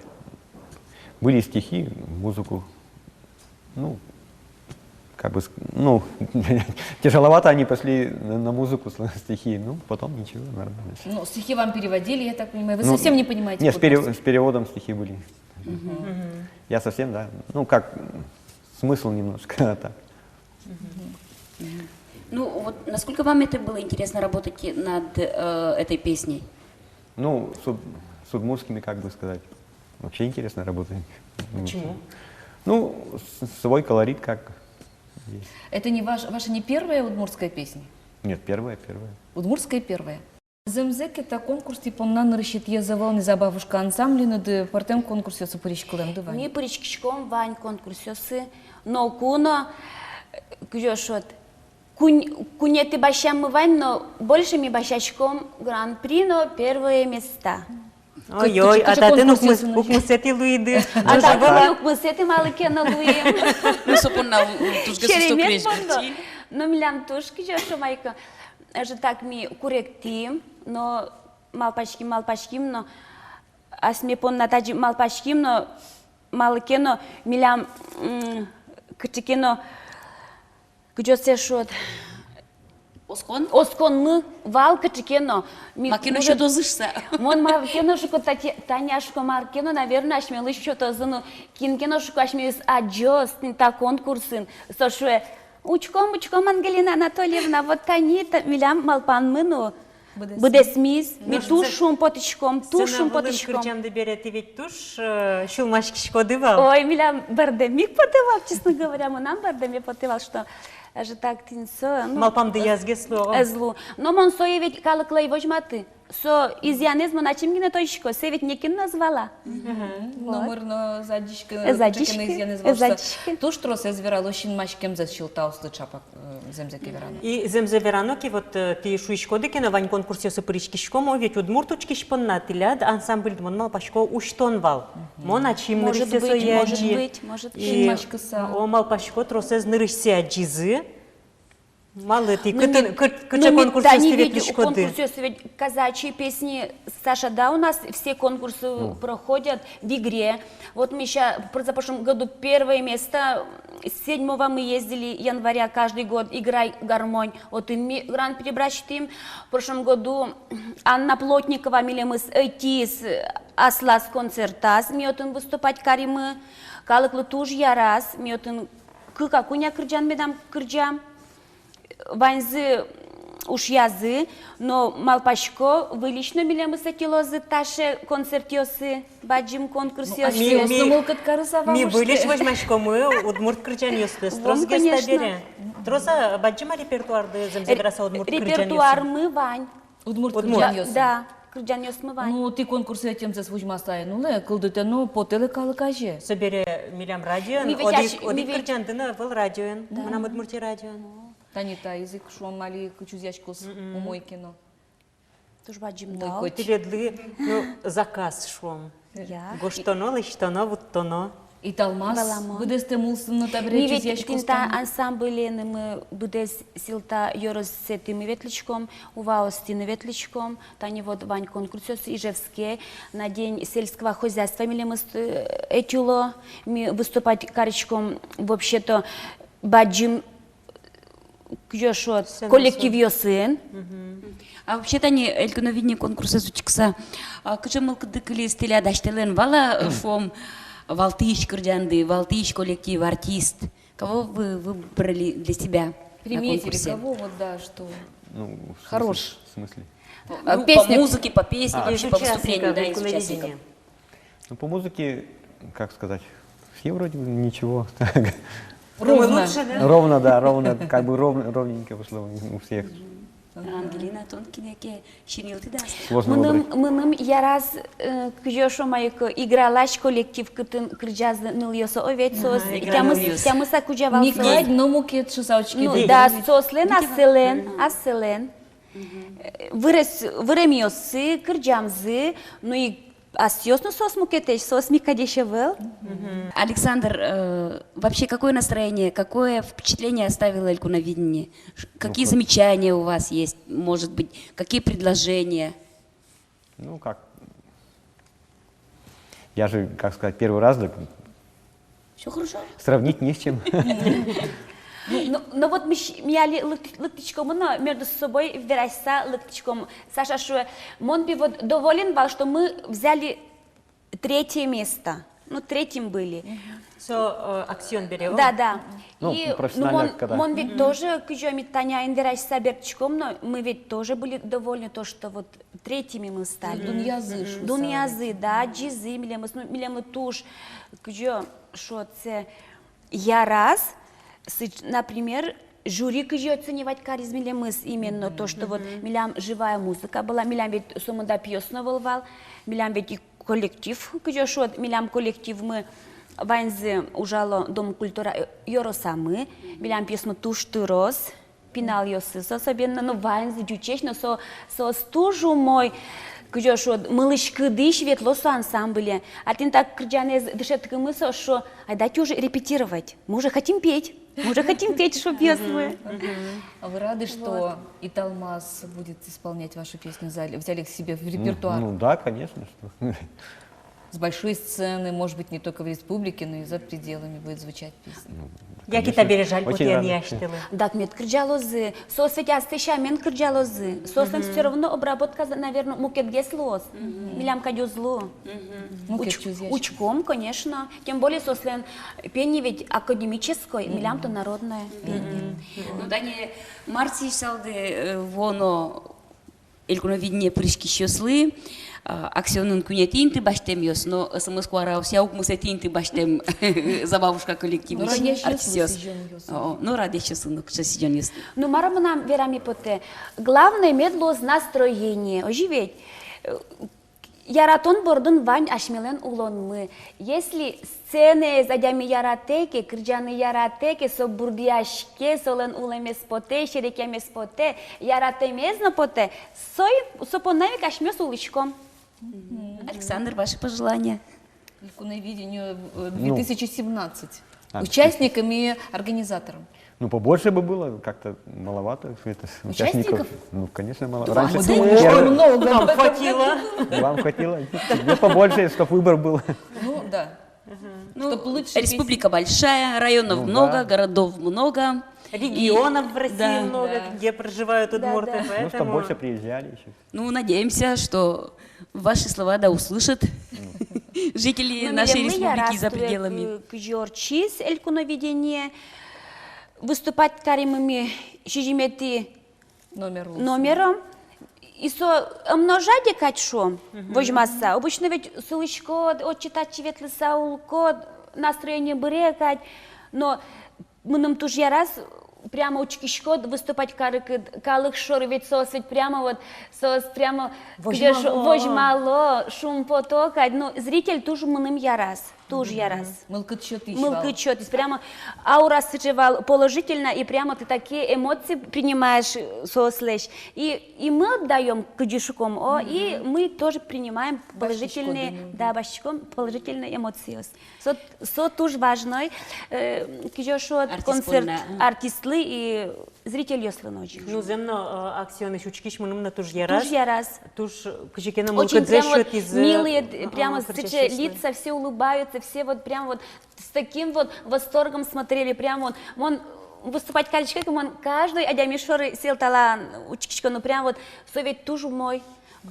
были стихи, музыку. Ну, как бы, ск-, ну, тяжеловато они пошли на, на музыку, сл-, стихи. Ну, потом ничего, нормально. Ну, стихи вам переводили, я так понимаю, вы Ну, совсем не понимаете нет, с пере-, по-удмуртски? С переводом стихи были. Мгм. Я совсем, да. Ну, как, смысл немножко так. Мгм. Ну, вот насколько вам это было интересно работать над, э, этой песней? Ну, с уд-, с удмуртскими, как бы сказать, вообще интересно работать. Почему? Ну, с-, свой колорит как есть. Это не ваш, ваша не первая удмуртская песня? Нет, первая, первая. Удмуртская первая. Зэмзэ ке, та конкурс тӥ понна нырысетӥез ӧвӧл ни, «Забавушка» ансамблен, ды пӧртэм конкурсъёсы пыриськылэмды вань. Ми пыриськиськом вань конкурсъёсы, но ку но, э, кызьы шуод, куинь-, куинетӥ басьяммы вань, но больше ми басьяськом гран-при но первые места. Ой-ой, а татын укмыс-, укмысэтӥ луиды. А татын укмысэтӥ малы ке но луим. Ну, со понна у-, у-, тужгес усто крезьгурчи. Но милям туж, кызьы шуом ай ке, ӧжытак ми куректӥм, но малпаським, малпаським, но асьме понна тазьы малпаським, но малы ке но милям, м, кыӵе ке но, кызьы сое шуод, оскон? Осконмы вал кыӵе ке но. Ми-, маке но мон сётозы шуса. Мон маке но шуко, Тати-, Таня, шуко, маке но, наверно, асьмелэсь сётозы, но кин ке но, шуко, асьмеос адӟоз тӥни та конкурсын. Со шуэ: «Учком, учком, Ангелина Анатольевна, вот тани та милям малпанмы но быдэсмиз». Быдэсмиз. Ми туж шумпотӥськом, туж шумпотӥськом. Сцена вылын кырӟамды бере тӥ ведь туж, э, сюлмаськиськоды вал. Ой, милям бӧрдэм ик потэ вал, честно говоря, мынам бӧрдэме потэ вал, что ӧжытак тӥни со, ну, малпамды ӧз-, ӧз лу. Ӧз лу. Но мон сое ведь калыклы ӧй возьматы. Со изъянэз мон ачим гинэ тодӥсько, сое ведь нокин но ӧз вала. Мгм. Вот. Номыр но ӧз адӟиськы, ӧз адӟиськы, кыӵе ке но изъянэз вал шуса. Ӧз адӟиськы. Туж трос ӧз верало синмаськемзэс сьӧлтаосты, чапак, э, зэмзэ ке верано. И зэмзэ верано ке, вот, э, тӥ шуиськоды ке но, вань конкурсъёсы пыриськиськом, о, ведь удмурт учкись понна тӥляд ансамбльды, мон малпасько, усьтон вал. Мгм. Мон ачим нырысьсэ сое адӟи. Может быть, может быть. И, синмаськыса, о, малпасько, тросэз нырысьсэ адӟизы. Малы тӥ, ну, кытын, кыт-, кыӵе конкурсъёсты ветлӥськоды? Конкурсъёс ведь казачьи песни, Саша, да, у нас все конкурсы проходят в Игре. Вот мы ща, в позапрошлом году первое место, седьмого мы ездили января каждый год, «Играй, гармонь», отын ми гран-при басьтӥм. В прошлом году Анна Плотникова милемыз ӧтиз аслаз концертаз, ми отын выступать каримы. Калыклы туж яраз, ми отын кык-а, куинь-а кырӟан медам кырӟа. Ваньзы ушъязы, но малпасько, выльысь но милемыз ӧтилозы таӵе концертъёсы, бадӟым конкурсъёсы. Ми, ми, ми выльысь возьмаськомы удмурт кырӟанъёсты. Трос гес табере. Трос-а, бадӟым-а репертуарды, зэмзэ вераса, удмурт кырӟанъёсын? Репертуармы вань. Удмурт кырӟанъёсын. Да, кырӟанъёсмы вань. Ну, тӥ конкурсэ ӧтемзэс возьмаса ай, ну, лэ, кылдытэно, потэ лэ калык азе. Собере милям радиоын одӥг, одӥг кырӟанды но ӧвӧл радиоын. Да. Мынам «Удмуртия» радиоын. Тани таиз ик, шуом, али кыӵе чузъяськоз, умой ке но. Туж бадӟым тау. Тӥледлы, ну, заказ, шуом. Я. Гожтоно, лэсьтоно, вуттоно. «Италмас» быдэстэм улсын но табере чузъяськоз. Ми ведь тӥни та ансамбленымы быдэс Сьӧлта ёросэтымы ветлӥськом, Уваосты но ветлӥськом. Тани вот вань конкурсъёс Ижевске, на День сельского хозяйства милемыз, э, ӧтило. Ми выступать кариськом вообще-то бадӟым, кызьы шуод, коллективъёсын. А вообще тани «Элькуновидение» конкурсэз учкыса, а, кыӵе мылкыдды кылиз тӥляд асьтэлэн, вал-а, шуом, валтӥсь кырӟанды, валтӥсь коллектив, артист? Кого вы выбрали для себя на конкурсе? Приметили кого, вот, да, что хорош? Ну, в смысле? Э, по музыке, по песне, вообще по выступлению, да, из участников. Ну, по музыке, как сказать, все вроде бы ничего. Ровно. Ровно, да, ровно, как бы ровно, ровненько вышло у всех. Ангелина, тон кинэ ке синйылтӥд-а? Сложно выбрать. Мыным, мыным яраз, э, кызьы шуом ай ке, «Игралась» коллектив, кытын кырӟазы нылъёс, о, ведь соос тямыс, тямыс-а кузя вал соос. Микадь но мукет шуса учке. Ну да, соослэн асьсэлэн, асьсэлэн. Э, вырес-, выремъёссы, кырӟамзы, ну и асьсэос но соос мукетэсь, соос микадесь ӧвӧл. Александр, э, вообще какое настроение, какое впечатление оставило «Элькуновидение»? Ш-, какие замечания у вас есть, может быть, какие предложения? Ну, как? Я же, как сказать, первый раз, так. Всё хорошо. Сравнить не с чем. Ну, ну вот ми, ми али лык-, лыктӥськомы но, между собой вераськыса лыктӥськом. Саша шуэ: «Мон пе вот доволен вал, что мы взяли третье место». Ну, третьим были. Со, э, «Аксион» бере, о? Да, да. Ну, и, ну, профессионально, мон, когда. Мон ведь тоже, кызьы ми Таняен вераськыса бертӥськом но, мы ведь тоже были довольны, то, что вот третьими мы стали. Дунъязы, шуса. Дунъязы, да, адӟизы милемыз, ну, милемлы туж, кызьы шуод, сое яраз, сыӵ-, например, жюри кызьы оценивать кариз милемыз, именно то, что вот милям живая музыка была, милям ведь сомында пиос но ӧвӧл вал, милям ведь и коллектив, кызьы шуод, милям коллективмы ваньзы ужало Дом культура, э, ёросамы, милям пиосмы туж трос, пиналъёсыз особенно, ну, ваньзы ӟучесь, но со, соос туж умой, кызьы шуод, мылысь-кыдысь ветло со ансамбле. А тӥни та кырӟанэз дышетыкумы, соос шуо: «Айдате уже репетировать, мы уже хотим петь, мы уже хотим петь», — шуо пиосмы. А вы рады, что «Италмас» будет исполнять вашу песню, взяли, взяли к себе в репертуар? Ну, ну да, конечно, что. С большой сцены, может быть, не только в республике, но и за пределами будет звучать песня. Ну, яке табере жаль потэ ни асьтэлы? Дак мед кырӟалозы. Соос ведь астэ сямен кырӟалозы. Соослэн всё равно обработказы, наверно, мукетгес луоз. Милям кадь уз луы. Мукет уч-, чузъяське. Учком, конечно. Тем более соослэн пение ведь академической, милям-то народное пение. Ну, тани мар сӥзьысалды, э, вуоно «Элькуновидение» пыриськисьёслы, а, «Аксионын» куинетӥ инты басьтэмъёс, но СМС куараосъя укмысэтӥ инты басьтэм «Забавушка» коллективысь артистъёс. О, но радъясьёслы но кыӵе сӥзёнъёс. Ну, мар мынам вераме потэ. Главное, мед луоз настроение. Озьы ведь? Э, яратон бордын вань асьмелэн улонмы. Если сценаез адями яратэ ке, кырӟаны яратэ ке, со бурдъяське, солэн улэмез потэ, серекъямез потэ, яратэмез но потэ, со и, со понна ик асьмеос улӥськом. Александр, ваши пожелания? «Элькуновидению», э, две тысячи семнадцать. А, участникам и организаторам. Ну, побольше бы было, как-то маловато это, участников. Участников? Ну, конечно, мало. Да, раньше мы думали, что много. Нам хватило. Вам хватило? Ну, побольше, чтоб выбор был. Ну, да. Ну, чтоб лучше республика песни. Большая, районов много, городов много. Регионов в России много, где проживают удмурты, поэтому. Ну, чтоб больше приезжали ещё. Ну, надеемся, что ваши слова да услышат жители нашей республики за пределами. Кызьы ортчиз «Элькуновидение», Выступать каримы ми сизьыметӥ номер луыса. Номером. И со ымно жадьы кадь шуом, мгм, возьмаса. Обычно ведь сылӥськод, отчы-татчы ветлыса улӥськод, настроение быре кадь. Но мыным туж яраз, прямо учкиськод, выступать карыкыд калык шоры, ведь соос ведь прямо вот, соос прямо, кызьы шуо, возьмало, возьмало, шумпото кадь. Ну, зритель туж мыным яраз. Туж яраз. Мгм. Мылкыд сётӥсь вал. Мылкыд сётӥсь. Прямо аура сыӵе вал положительно, и прямо ты такие эмоции принимаешь, э, соослэсь. И, и мы отдаём, кызьы шуом, о, и мы тоже принимаем положительные, басьтӥськоды, да, басьтӥськом положительные эмоциос. Со, со туж важной, э, кызьы шуод, артист концерт понна, ага, артистлы и зрительёслы но озьы. Ну, зэм но, э, «Аксионысь» учкись, мыным но туж яраз. Туж яраз. Туж, э, кызьы ке но мылкыдзэс сётӥзы. Очень прям вот милые, ага, прямо сыӵе лица, все улыбаются, все вот прям вот с таким вот восторгом смотрели, прям вот. Мон выступать карисько ке, мон каждый адями шоры сӥлтала учкисько, ну, прям вот, со ведь туж умой.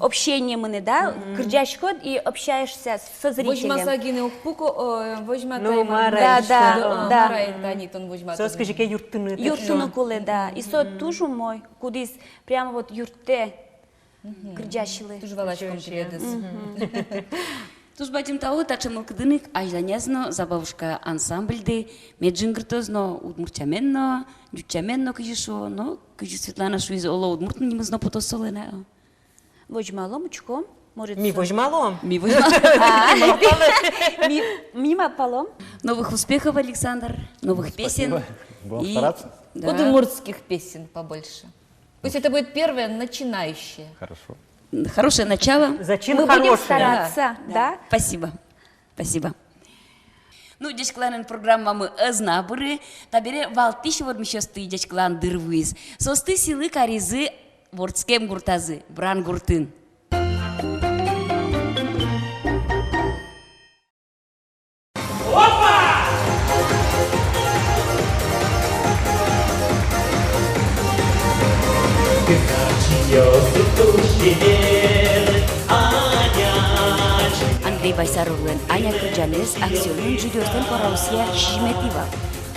Общение мынэ, да? Мгм. Кырӟаськод и общаешься со зрителем. Возьмаса гинэ уг пуко, о, возьматэ. Ну, мар-а, да, да, да. Мар-а, тани тон возьматэ. Соос кызьы ке юрттыны, юрттыны кулэ, да. И со туж умой, кудӥз прямо вот юрттэ кырӟасьлы. Туж валаськом тӥледыз. Мгм. Туж бадӟым тау таӵе мылкыдын ик азьланяз но «Забавушка» ансамбльды, мед жингыртоз но удмурт сямен но, ӟуч сямен но, кызьы шуо, но кызьы Светлана шуиз, оло, удмурт нимыз но потоз солэн, а. Возьмалом, учком, может, ми со- возьмалом. Ми возьмалом. А, ми, ми малпалом. Новых успехов, Александр, новых песен. Спасибо. Будем стараться. И, да. Удмуртских песен побольше. Пусть это будет первое начинающее. Хорошо. Хорошее начало. Зачин хороший. Мы будем стараться, да. Да. Спасибо. Спасибо. Ну, ӟечкыланэн программамы ӧз на быры, табере валтӥсь вормисьёсты ӟечкылан дыр вуиз. Соосты сӥлы каризы вордскем гуртазы, Брангуртын. Андрей Байсаровлэн «Аня» кырӟанэз «Аксионын» жюриослэн куараосъя сизьыметӥ вал.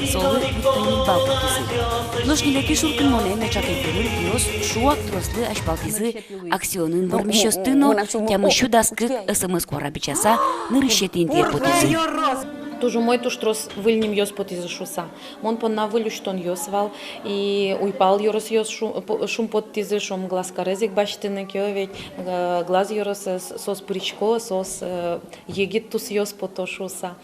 Солы витьтон ньыль балл пуктӥзы. Нош ньылетӥ шуркынмонэ меӵак эфирын пиос шуак трослы азьпалтӥзы «Аксионын» вормисьёсты но, тямыссю дас кык СМС куара бичаса, нырысетӥ интые потӥзы. Туж умой, туж трос выль нимъёс потӥзы шуыса. Мон понна выль усьтонъёс вал, и уйпал ёросъёс шу-, по-, шумпоттӥзы, шуом, Глазкарез ик басьтыны ке, ведь, э, Глаз ёросэз, соос пырисько, соос, э, егит тусъёс пото шуыса.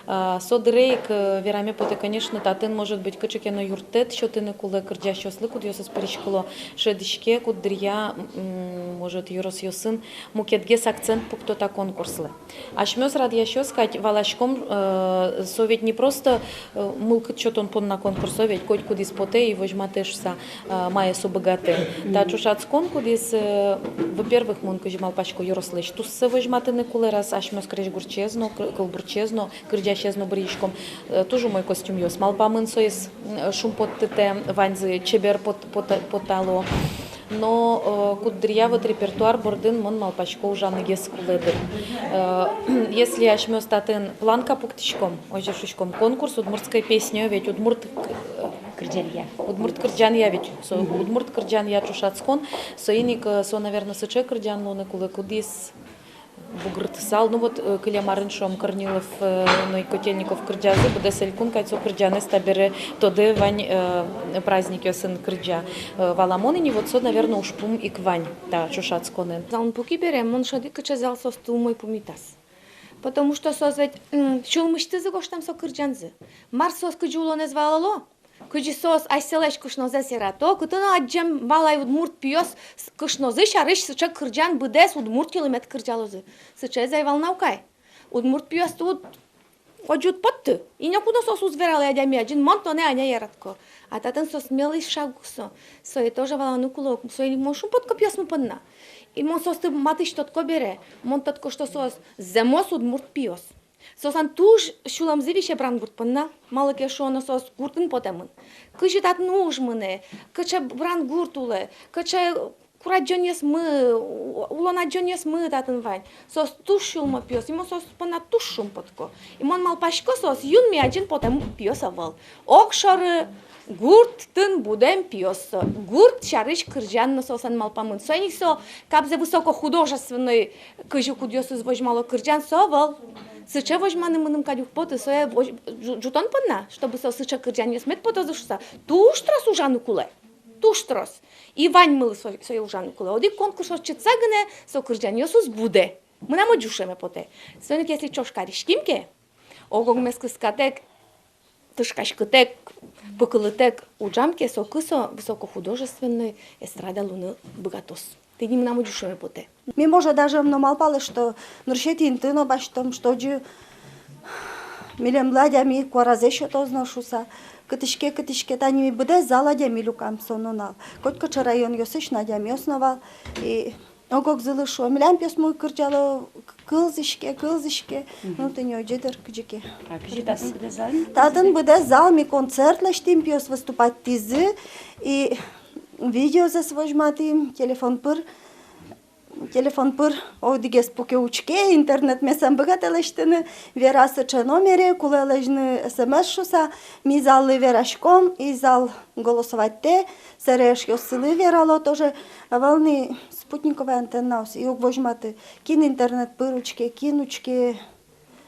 А, со дыре ик, э, вераме потэ, конечно, татын, может быть, кыӵе ке но юрттэт сётыны кулэ кырӟасьёслы, кудъёсыз пыриськыло, шӧдӥське, куддыръя, м, может, ёросъёсын мукетгес акцент пукто та конкурслы. Асьмеос радъясьёс кадь валаськом, э, со ведь не просто, э, мылкыд сётон понна конкурс, со ведь котькудӥз потэ и возьматэ шуыса, э, мае со быгатэ. Та ӵошатскон, кудӥз, э, во-первых, мон кызьы малпасько, ёрослэсь туссэ возьматыны кулэ, раз асьмеос крезьгурчиез но, кы-, кылбурчиез но, кырӟасез но бырйиськом, э, туж умой костюмъёс. Малпамын, соиз, м, шумпоттытэ, ваньзы чебер пот-, пота-, потало. Но, э, куддыръя вот репертуар бордын, мон малпасько, ужанэгес кулэ дыр. Э, если асьмеос татын планка пуктӥськом, озьы шуиськом, конкурс удмуртской песни, ведь удмурт, э, кырӟанъя. Удмурт кырӟанъя ведь. Со, мгм, удмурт кырӟанъя ӵошатскон, соин ик, э, со, наверно, сыӵе кырӟан луыны кулэ, кудӥз бугыртысал. Ну вот, э, кылем арын, шуом, Корнилов, э, но и Котельников кырӟазы, быдэс элькун кадь со кырӟанэз табере тодэ, вань, э, праздникъёсын кырӟа. Э, валамон ини, вот со, наверно, ужпум ик вань та ӵошатсконын. Залын пуки бере, мон шӧдӥ, кыӵе зал соосты умой пумитаз. Потому что соос ведь, м, сюлмысьтызы гожтэм со кырӟанзы. Мар соос кызьы улонэз валало, кызьы соос асьсэлэсь кышнозэс ярато, кытын но адӟем вал ай удмурт пиос с-, кышнозы сярысь сыӵе кырӟан, быдэс Удмуртилы мед кырӟалозы. Сыӵеез ай вал на ук ай. Удмурт пиосты уд, озьы уд потты. И нокуд но соос уз вералэ адями азьын: мон тонэ, Аня, яратӥсько. А татын со смелый шаг со. Сое тоже валаны кулэ ук. Соин ик мон шумпотӥсько пиосмы понна. И мон соосты матысь тодӥсько бере, мон тодӥсько, что соос зэмос удмурт пиос. Соослэн туж сюлэмзы висе Брангурт понна, малы ке шуоно, соос гуртын потэмын. Кызьы татын уж мынэ, кыӵе Брангурт улэ, кыӵе курадӟонъёсмы, у-, улон адӟонъёсмы татын вань. Соос туж сюлмо пиос, и мон соос понна туж шумпотӥсько. И мон малпасько, соос юнме азьын потэм пиос ӧвӧл. Огшоры Гуртын будэм пиос со. Гурт сярысь кырӟан но соослэн малпамын. Соин ик со кабзэ высокохудожественной, кызьы кудъёсыз возьмало кырӟан, со ӧвӧл. Сыӵе возьманы мыным кадь уг поты, сое вож-, ӝу-, ӝутон понна, чтобы со сыӵе кырӟанъёс мед потозы шуса, туж трос ужаны кулэ. Туж трос. И ваньмылы со-, сое ужаны кулэ. Одӥг конкурс ортчытса гинэ со кырӟанъёс уз будэ. Мынам озьы шуэме потэ. Соин ик, если ӵош кариським ке, ог-огмес кыскатэк, тышкаськытэк, пыкылытэк ужам ке, соку со высокохудожественной эстрада луыны быгатоз. Тӥни мынам озьы шуэме потэ. Ми, может, даже ӧм но малпалэ, что нырысетӥ инты но басьтом, что озьы милемлы адями куаразэ сётоз но шуса. Кытысь ке, кытысь ке, тани ми быдэс зал адями люкам со нунал. Котькыӵе районъёсысь но адямиос но вал. И ог-огзылы шуо: милям пиосмы кырӟало, к-, кылзӥське, кылзӥське. Мгм. Ну, тӥни озьы дыр кызьы ке. А кызьы татын быдэс зал? Татын быдэс зал, ми концерт лэсьтӥм, пиос выступать тӥзы, и видеозэс возьматӥм, телефон пыр, телефон пыр одӥгез пуке, учке, интернетмес ӧм быгатэ лэсьтыны, вера сыӵе номере, кулэ лэзьыны СМС шуса, ми заллы вераськом, и зал голосовать каре, собере эшъёссылы верало тоже, ӧвӧл ни спутниковой антеннаос, и уг возьматы, кин интернет пыр учке, кин учке,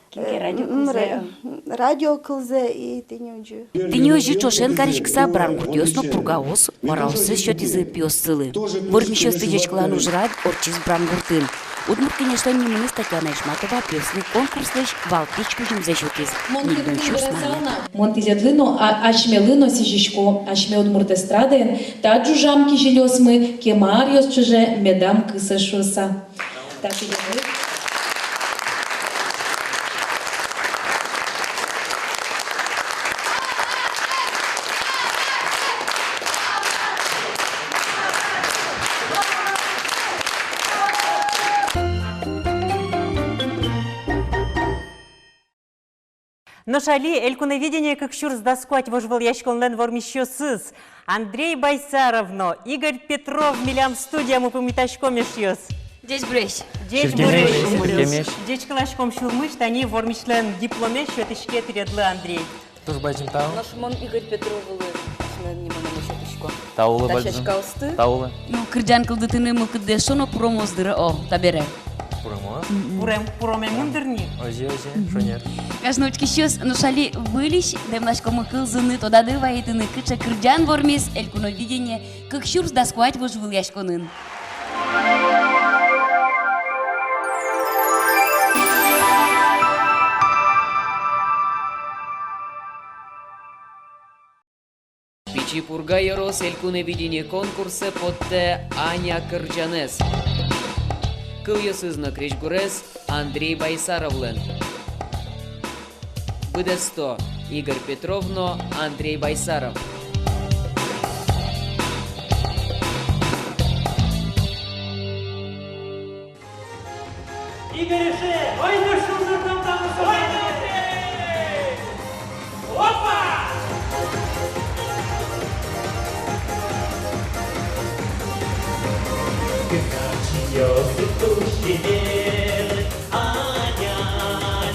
кин ке, э, радио, м, кылзэ, ра-, радио кылзэ, и тӥни озьы. Тӥни озьы ӵошен кариськыса Брангуртъёс но Пургаос куараоссэс сётӥзы пиоссылы. Вормисьёсты ӟечкылан ужрад ортчиз Брангуртын. Удмурт Кенешлэн нимыныз Татьяна Ишматова пиослы конкурслэсь валтӥсь кузьымзэ сётӥз. Ньыльдон сюрс манет. Мон тӥледлы но, а-, асьмелы но сӥзисько, асьме удмурт эстрадаын та ӝужам кизилиосмы кема аръёс ӵоже медам кысо шуса. Та тӥледлы. Нош али «Элькуновидение кык сюрс дас куать» вожвылъяськонлэн вормисьёсыз Андрей Байсаров но Игорь Петров милям студиямы пумитаськом, эшъёс. Ӟечбуресь! Ӟечбуресь! Ӟечкыласьком сюлмысь. Тани вормисьлэн дипломез сётӥське тӥледлы, Андрей. Туж бадӟым тау. Нош мон Игорь Петровлы асьме нимынымы сётӥсько. Тау луэ бадӟым. Дасяськаосты. Тау луэ. Ну, кырӟан кылдытыны мылкыддэс шуоно пуромоз дыр, о, табере. Пуромоз? Мгм. Пурем, пуромемын дыр ни. Озьы, озьы, мгм, шонер. Гажано учкисьёс, нош али выльысь дэмласькомы кылзыны, тодады вайытыны, кыӵе кырӟан вормиз «Элькуновидение кык сюрс дас куать» вожвылъяськонын. Пичи Пурга ёрос «Элькуновидение» конкурсэ поттэ «Аня» кырӟанэз. Кылъёсыз но крезьгурез Андрей Байсаровлэн. Быдэсто Игорь Петров но Андрей Байсаров. Игорь эше, ойдо шулдыртом та мусо. Ойдо! Опа! Кыӵе чиёсыз туж чебер, Аня,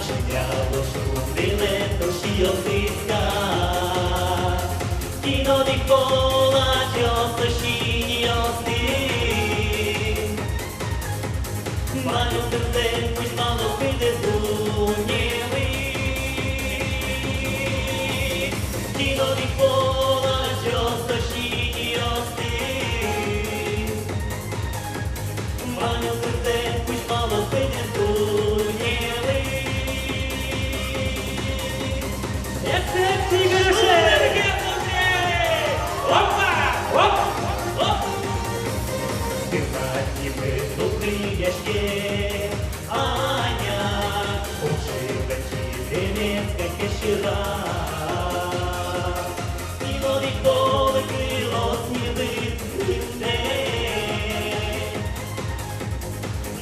чияло шулдырлэн туж чиёсыз ка. Кин одӥг пол адӟоз со синъёсты. Ваньмыз дырзэ кузьмало пыдес дуннелы. Кин одӥг пол адӟоз со синъёсты. Ваньмыз дырзэ кузьмало пыдес дуннелы. Эшшо ик Игорь эше! Опа! Оп! Оп! Кырнат нимыз тулкымъяське, Аня, укшылэн чиземез кадь кешыра. Кин одӥг пол кылоз ни лыдминде.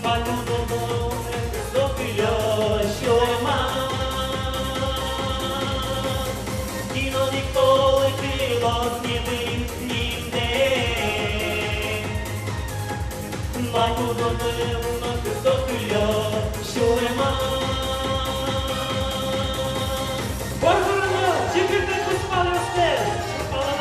Ваньмыз дырзэ кузьмало со кылёз сюлмаз. Кин одӥг пол кылоз ни лыдминде. Ваньмыз дырзэ кузьмало со кылёз сюлмаз. Бордурно, чикыт кузпалъёсты, шумпалам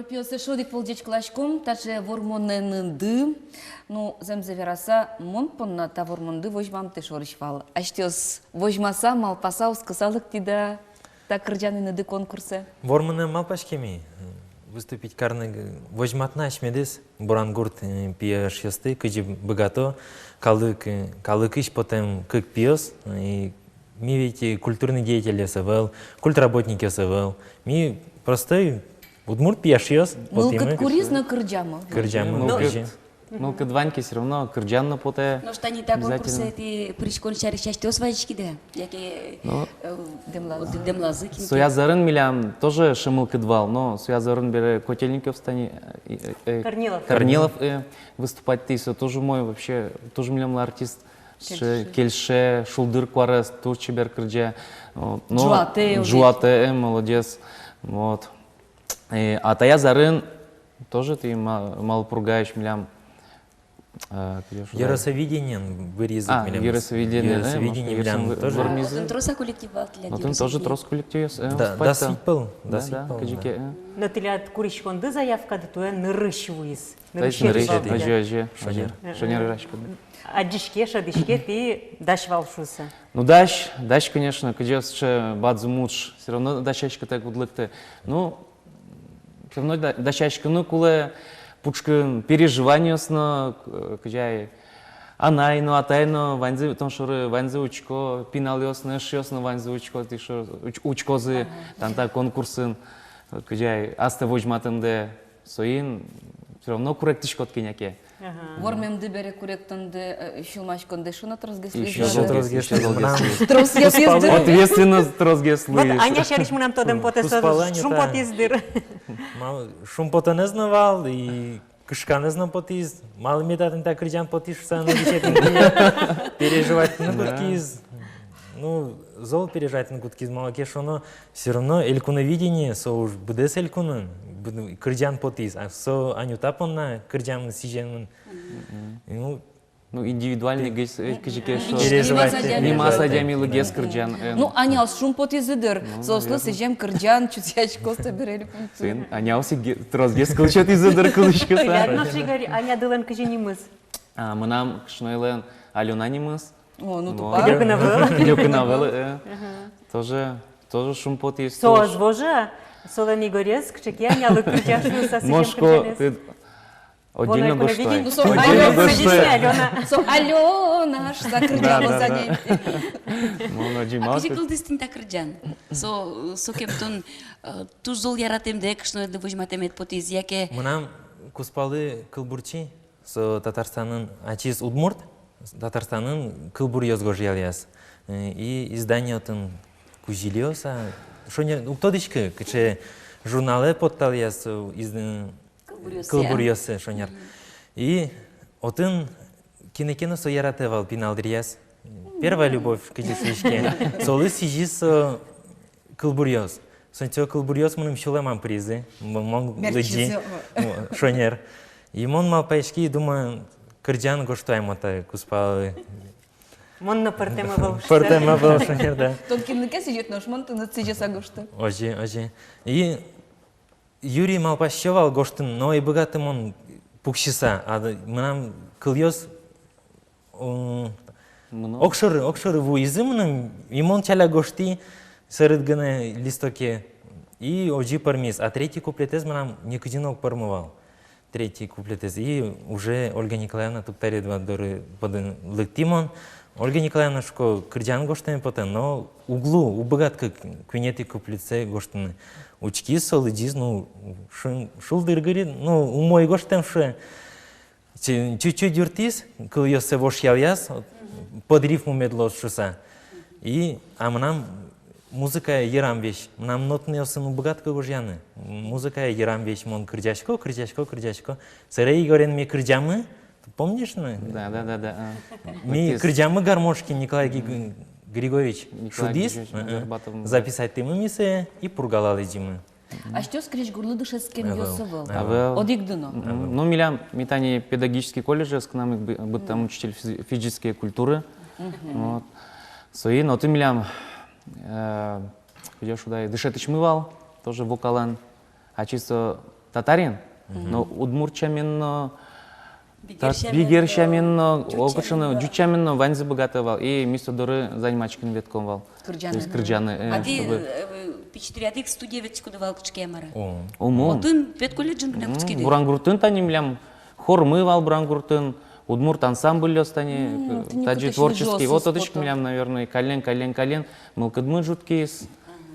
Пиосы, шуд ик пол ӟечкыласьком таӵе вормонэныды. Ну, зэмзэ вераса, мон понна та вормонды возьмамтэ шорысь вал. Асьтэос возьмаса, малпаса, оскыса лыктӥды-а та кырӟанэныды конкурсэ? Вормонэ малпаське ми выступить карыны, возьматыны асьмедэс, Бурангурт, э, пияшъёсты, кызьы быгато калык, э, калыкысь потэм кык пиос, э, и ми ведь и культурный деятельёс ӧвӧл, культработникъёс ӧвӧл. Ми простой удмурт пияшъёс. Мылкыд потӥмы. Куриз но кырӟамы. Кырӟамы. Мылкыд, мылкыд вань ке, всё равно кырӟан но потэ. Нош тани та конкурсэ тӥ пыриськон сярысь асьтэос вазиськиды-а? Яке, ну, э, дэмлазы, дэмлазы кин ке? Соя азьын милям тоже шы мылкыд вал, но соя азьын бере Котельников тани, э, э, Корнилов. Корнилов, э, выступать тӥз, со тоже умой, вообще, тоже милемлы артист. Кельше. Кельше, шулдыр куараез, туж чебер кырӟа. О, но ӝуатэ, ӝуатэ, э, молодец. Вот. Э, а таяз арын тоже тӥ ма-, Малпургаысь милям, э, кызьы шуод ай? Ёросовидениен выризы. А, милям. Ёросовидениен, э, Ёросовидение милям тоже. Отын трос-а коллектив вал тӥляд? Отын тоже трос коллективъёс, э, да, выступать-то. Дас вить пол, да, дас вить пол, кызьы ке, э. Но тӥляд куриськонды, заявкады туэ нырысь вуиз. Нырысь, нырысь, нырысь, озьы, озьы, шонер. Э, шонер вераськод. Адӟиське, шӧдӥське, тӥ дась вал шуыса. Ну, дась, дась, конечно, кызьы сыӵе бадӟым уж, всё равно дасяськытэк уд лыкты. Ну, всё равно да-, дасяськыны кулэ, пушкын переживаниос но, к-, кызьы ай, анай но, атай но, ваньзы тон шоры, ваньзы учко, пиналъёс но, эшъёс но ваньзы учко, тӥ шо-, уч-, учкозы, ага, тани та конкурсын, кызьы ай, астэ возьматэмдэ. Соин всё равно куректӥськод кӧня ке. Ага. Вормемды бере куректонды, э, сюлмаськонды эшшо но тросгес луиз. Эшшо но тросгес луиз. Тросгес луиз. Ответственность тросгес луиз. Вот Аня сярысь мынам тодэм потэ, со шумпотӥз дыр. Мал, шумпотонэз но вал, и кышканэз но потӥз. Малы меда тӥни та кырӟан потӥз шуса но дышетӥз. Переживать но кутскиз. Ну, зол переживать но кутскиз, малы ке шуоно, всё равно Элькуновидение, со уж быдэс Элькунын, быд-, кырӟан потӥз, а со Анюта понна кырӟамын, сӥземын. Мгм. Ну, ну, индивидуальный гес-, э, кызьы ке шуо. Переживать. Нимаз адямилы гес кырӟан, э. Ну, Аняос шумпотӥзы дыр, ну, соослы, наверное, сӥзем кырӟан чузъяськоз табере Элькунын. Сын, Аняос ик ге-, тросгес кыл сётӥзы дыр кылӥськыса. Тӥляд нош, Игорь, Анядылэн кызьы нимыз? А, мынам кышноелэн Алёна нимыз. О, ну, вот. Тупа. Кыдёкын ӧвӧл. Кыдёкын ӧвӧл, э. Ага. Тоже, тоже шумпотӥз. Со ӧз вожы, солэн Игорез кыӵе ке Анялы кырӟа шуыса, сӥзем кырӟанэз. Мошко, ты отдельно гожто ай. Отдельно гожто ай. Алёна. Со Алёна шуса кырӟа. Да, да, да. Молодец. А кызьы кылдӥз тӥни та кырӟан? Со, сокем тон, э, туж зол яратэмдэ кышноедлы возьматэмед потӥз, яке? Мынам кузпалы кылбурчи. Со Татарстанын, ачиз удмурт, Татарстанын кылбуръёс гожъялляз. Э, и издание отын «Кузьылиос», а, шонер, уг тодӥськы, кыӵе журналэ потталляз, э, из-, э, кылбуръёссэ, кылбуръёссэ, шонер. Мгм. И отын кинэ ке но со яратэ вал пинал дыръяз. Первая любовь, кызьы шуиське. Солы сӥзиз со кылбуръёс. Соин со кылбуръёс мыным сюлэм пыризы. М-, мон лыдӟи. Мертчизы. М, шонер. И мон малпаськи, думаю, кырӟан гожто ай мон та кузпалы. Мон но пӧртэм ӧвӧл. Пӧртэм ӧвӧл, шонер, да. Тон кинлы ке сӥзед, нош мон тыныд сӥзьыса гожто. Озьы, озьы. И юри малпасько вал гожтыны, но ӧй быгаты мон пуксьыса, а д-, мынам кылъёс, м, огшоры, огшоры вуизы мыным, и мон ӵаляк гожтӥ сьӧрыт гинэ листоке, и озьы пӧрмиз, а третий куплетэз мынам нокызьы но уг пӧрмы вал. Третий куплетэз. И уже Ольга Николаевна Туктаредова доры подын лыктӥ мон. Ольга Николаевна, шуко, кырӟан гожтэме потэ, но уг лу, уг быгатӥськы куинетӥ куплетсэ гожтыны. Учкиз со, лыдӟиз, ну, шун-, шулдыр гырид, ну, умой гожтэм, шуэ. Чу-, чуть-чуть юрттӥз, кылъёссэ вошъялляз, вот, под рифму мед луоз шуса. И, а мынам музыкая йырам весь, мынам нотаосын уг быгатӥськы гожъяны. Музыкая йырам весь, мон кырӟасько, кырӟасько, кырӟасько. Сэре Игорен ми кырӟамы, помнишь, ну? Да, да, да, да, а. Ми кырӟамы гармошке, Николай Григорьевич шудӥз. Николай Григорьевич, ага, Горбатов. Записать тӥмы ми сое и Пургала лыдӟимы. Асьтэос крезьгурлы дышетскемъёс ӧвӧл. Ӧвӧл. Одӥгды но. Мгм. Ӧвӧл. Ну, милям, ми тани педагогический колледжез кынам ик бы-, быдтам, учитель физи-, физической культуры. Мгм. Вот. Соин отын милям, э, кызьы шуод ай, дышетӥсьмы вал, тоже вокалэн. Ачиз со татарин, но удмурт сямен но, бигер сямен но, ӟуч сямен но, ваньзы быгатэ вал. И ми со доры заниматься карыны ветлӥськом вал. Кырӟаны. То есть кырӟаны, э, а тӥ, чтобы, э, пичи дыръяды ик студие ветлӥськоды вал кыӵе ке, мар-а? О. Умой. Отын педколледжын гинэ кутскиды. Бурангуртын тани милям хормы вал, Бурангуртын удмурт ансамбльёс тани, э, тани творческий. Вот отысь ик милям, наверное, каллен, каллен, каллен мылкыдмы ӝутскиз.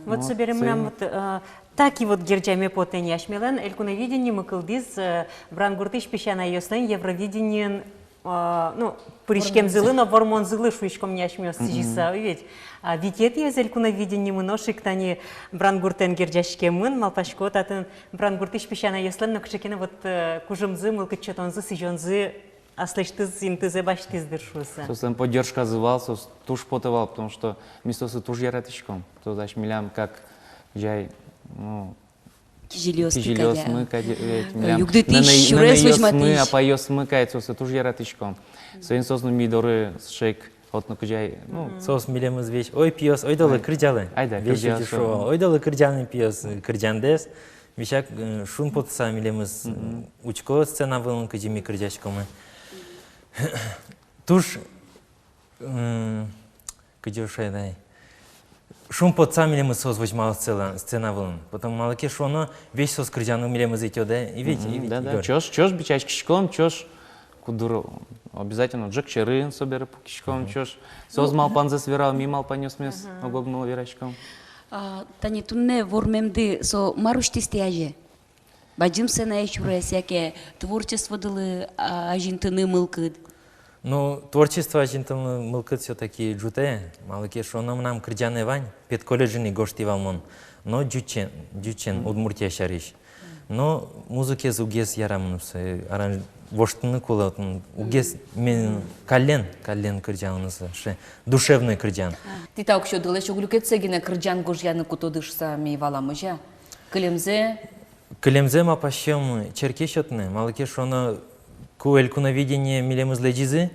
Вот собере мынам вот, э, таки вот герӟаме потэ ни асьмелэн. Элькуновидениемы кылдӥз, э, Бурангуртысь песянайёслэн Евровидениын, э, ну, пыриськемзылы но вормонзылы, шуиськом ни асьмеос, сӥзьыса, ой, ведь. А витетӥез Элькуновидениемы нош ик тани Бурангуртэн герӟаськемын, малпасько, татын Бурангуртысь песянайёслэн но кыӵе ке но вот, э, кужымзы, мылкыд сётонзы, сӥзёнзы аслэсьтыз интызэ басьтӥз дыр шуыса. Соослэн поддержказы вал, соос туж потэ вал, потому что ми соослы туж яратӥськом. Соос ась милям как, кызьы ай, ну, кизилиосмы, кизилиосмы кадь, э, милям югдытӥсь, нэнэ-, сюрес нэнэйёсмы, возьматӥсь, апайёсмы кадь, соослы туж яратӥськом. Соин соос но ми доры сыӵе ик, вот, ну, кызьы ай, ну. Соос милемыз весь: «Ой, пиос, ойдолэ кырӟалэ». Айда, весь кырӟалэ, шуо. «Ойдолэ кырӟаны, пиос, кырӟандэс». Весяк, э, шумпотыса милемыз, э, учко сцена вылын, кызьы ми кырӟаськомы. Туж, э, кызьы шуод ай, шумпотыса милемыз соос возьмало сцена, сцена вылын. Потом, малы ке шуоно, весь соос кырӟаны милемыз ӧтё, да, и ведь, и ведь, да, да, Игорь. Ӵош, ӵош бичаськиськом, ӵош куддыр, обязательно ӝӧк сьӧрын собере пукиськом, ӵош. Соос малпанзэс верало, ми малпанъёсмес ог-огмылы вераськом. А, тани туннэ вормемды со мар усьтӥз тӥ азе? Бадӟым сценае сюрес яке творчестводылы, а, азинтыны мылкыд? Ну, творчество азинтыны мылкыд всё-таки ӝутэ, малы ке шуоно, мынам кырӟанэ вань, педколледжын ик гожтӥ вал мон, но ӟучен, ӟучен, Удмуртия сярысь. Но музыкаез угес яра мыным со, аран воштыны кулэ, отын угес, мен каллен, каллен кырӟан мыным со, сыӵе душевной кырӟан. Тӥ та уксёдылэсь ог люкетсэ гинэ кырӟан гожъяны кутоды шуса ми валамы, озьы-а? Кылемзэ? Кылемзэ малпаськом черке сётыны, малы ке шуоно, ку Элькуновидение милемыз лэзизы,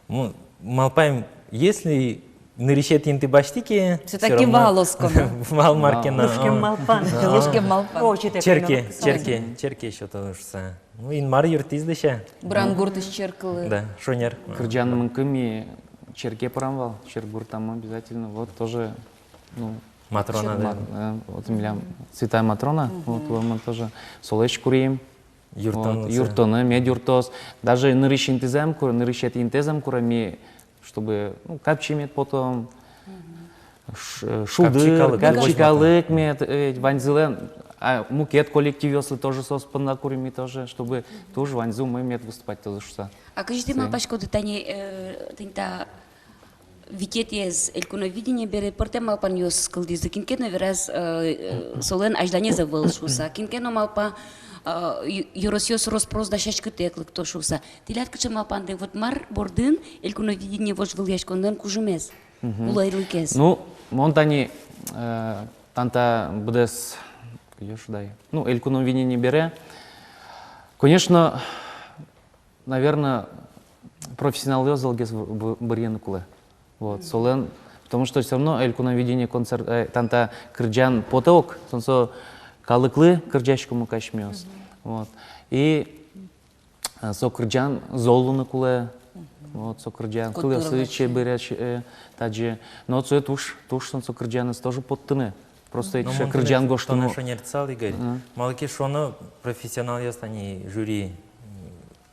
м-, малпаем, если нырысетӥ инты басьтӥ ке, всё-таки всё равно вал осконо. Вал мар ке но. Лушкем малпан. Лушкем малпан. О, читек. Черке, черке, черке сётоды шуса. Ну, Инмар юрттӥз, дыр, ся. Бурангуртысь черклы. Да, шонер. Кырӟан мынкы ми черке пырам вал, черк гуртамы обязательно. Вот тоже, ну, Матрона, да. Ма-, э, вот милям Святая Матрона, вот, вот мы тоже солэсь курим. Юрттоно. Вот, юрттоно, мед юрттоз. Даже нырысь интызэ ӧм куро, нырысетӥ интызэ ӧм куро ми, чтобы, ну, капчи мед потом, ш-, шулдыр, капчи калык, капчи калык мед, э, ваньзылэн, а мукет коллективъёслы тоже соос понна курим ми тоже, чтобы туж ваньзы умой мед выступать карозы шуса. А кызьы тӥ малпаськоды, тани, э, тӥни та витетӥез Элькуновидение бере пӧртэм малпанъёс кылдӥзы, кин ке но вераз, э, э, солэн азьланез ӧвӧл шуса, кин ке но малпа, э, ё-, ёросъёс рос-прос дасяськытэк лыкто шуса. Тӥляд кыӵе малпанды, вот мар бордын Элькуновидение вожвылъяськонлэн кужымез, кулэйлыкез? Ну, мон тани, э, тани та быдэс, кызьы шуод ай, ну, Элькуновидение бере, конечно, наверно, профессионалъёс золгес в-, в-, бырйыны кулэ. Вот, солэн, потому что всё равно Элькуновидение концерт, э, тани та кырӟан потэ ук, солэн со калыклы кырӟаськом ук асьмеос. Вот. И, э, со кырӟан зол луыны кулэ. Вот, со кырӟан кылъёсыз чебересь, э, тазьы. Но вот сое туж, туж солэн со кырӟанэз тоже поттыны. Просто ик кырӟан гожтыны. Тонэ шонертысал, Игорь. Малы ке шуоно, профессионалъёс, тани жюри,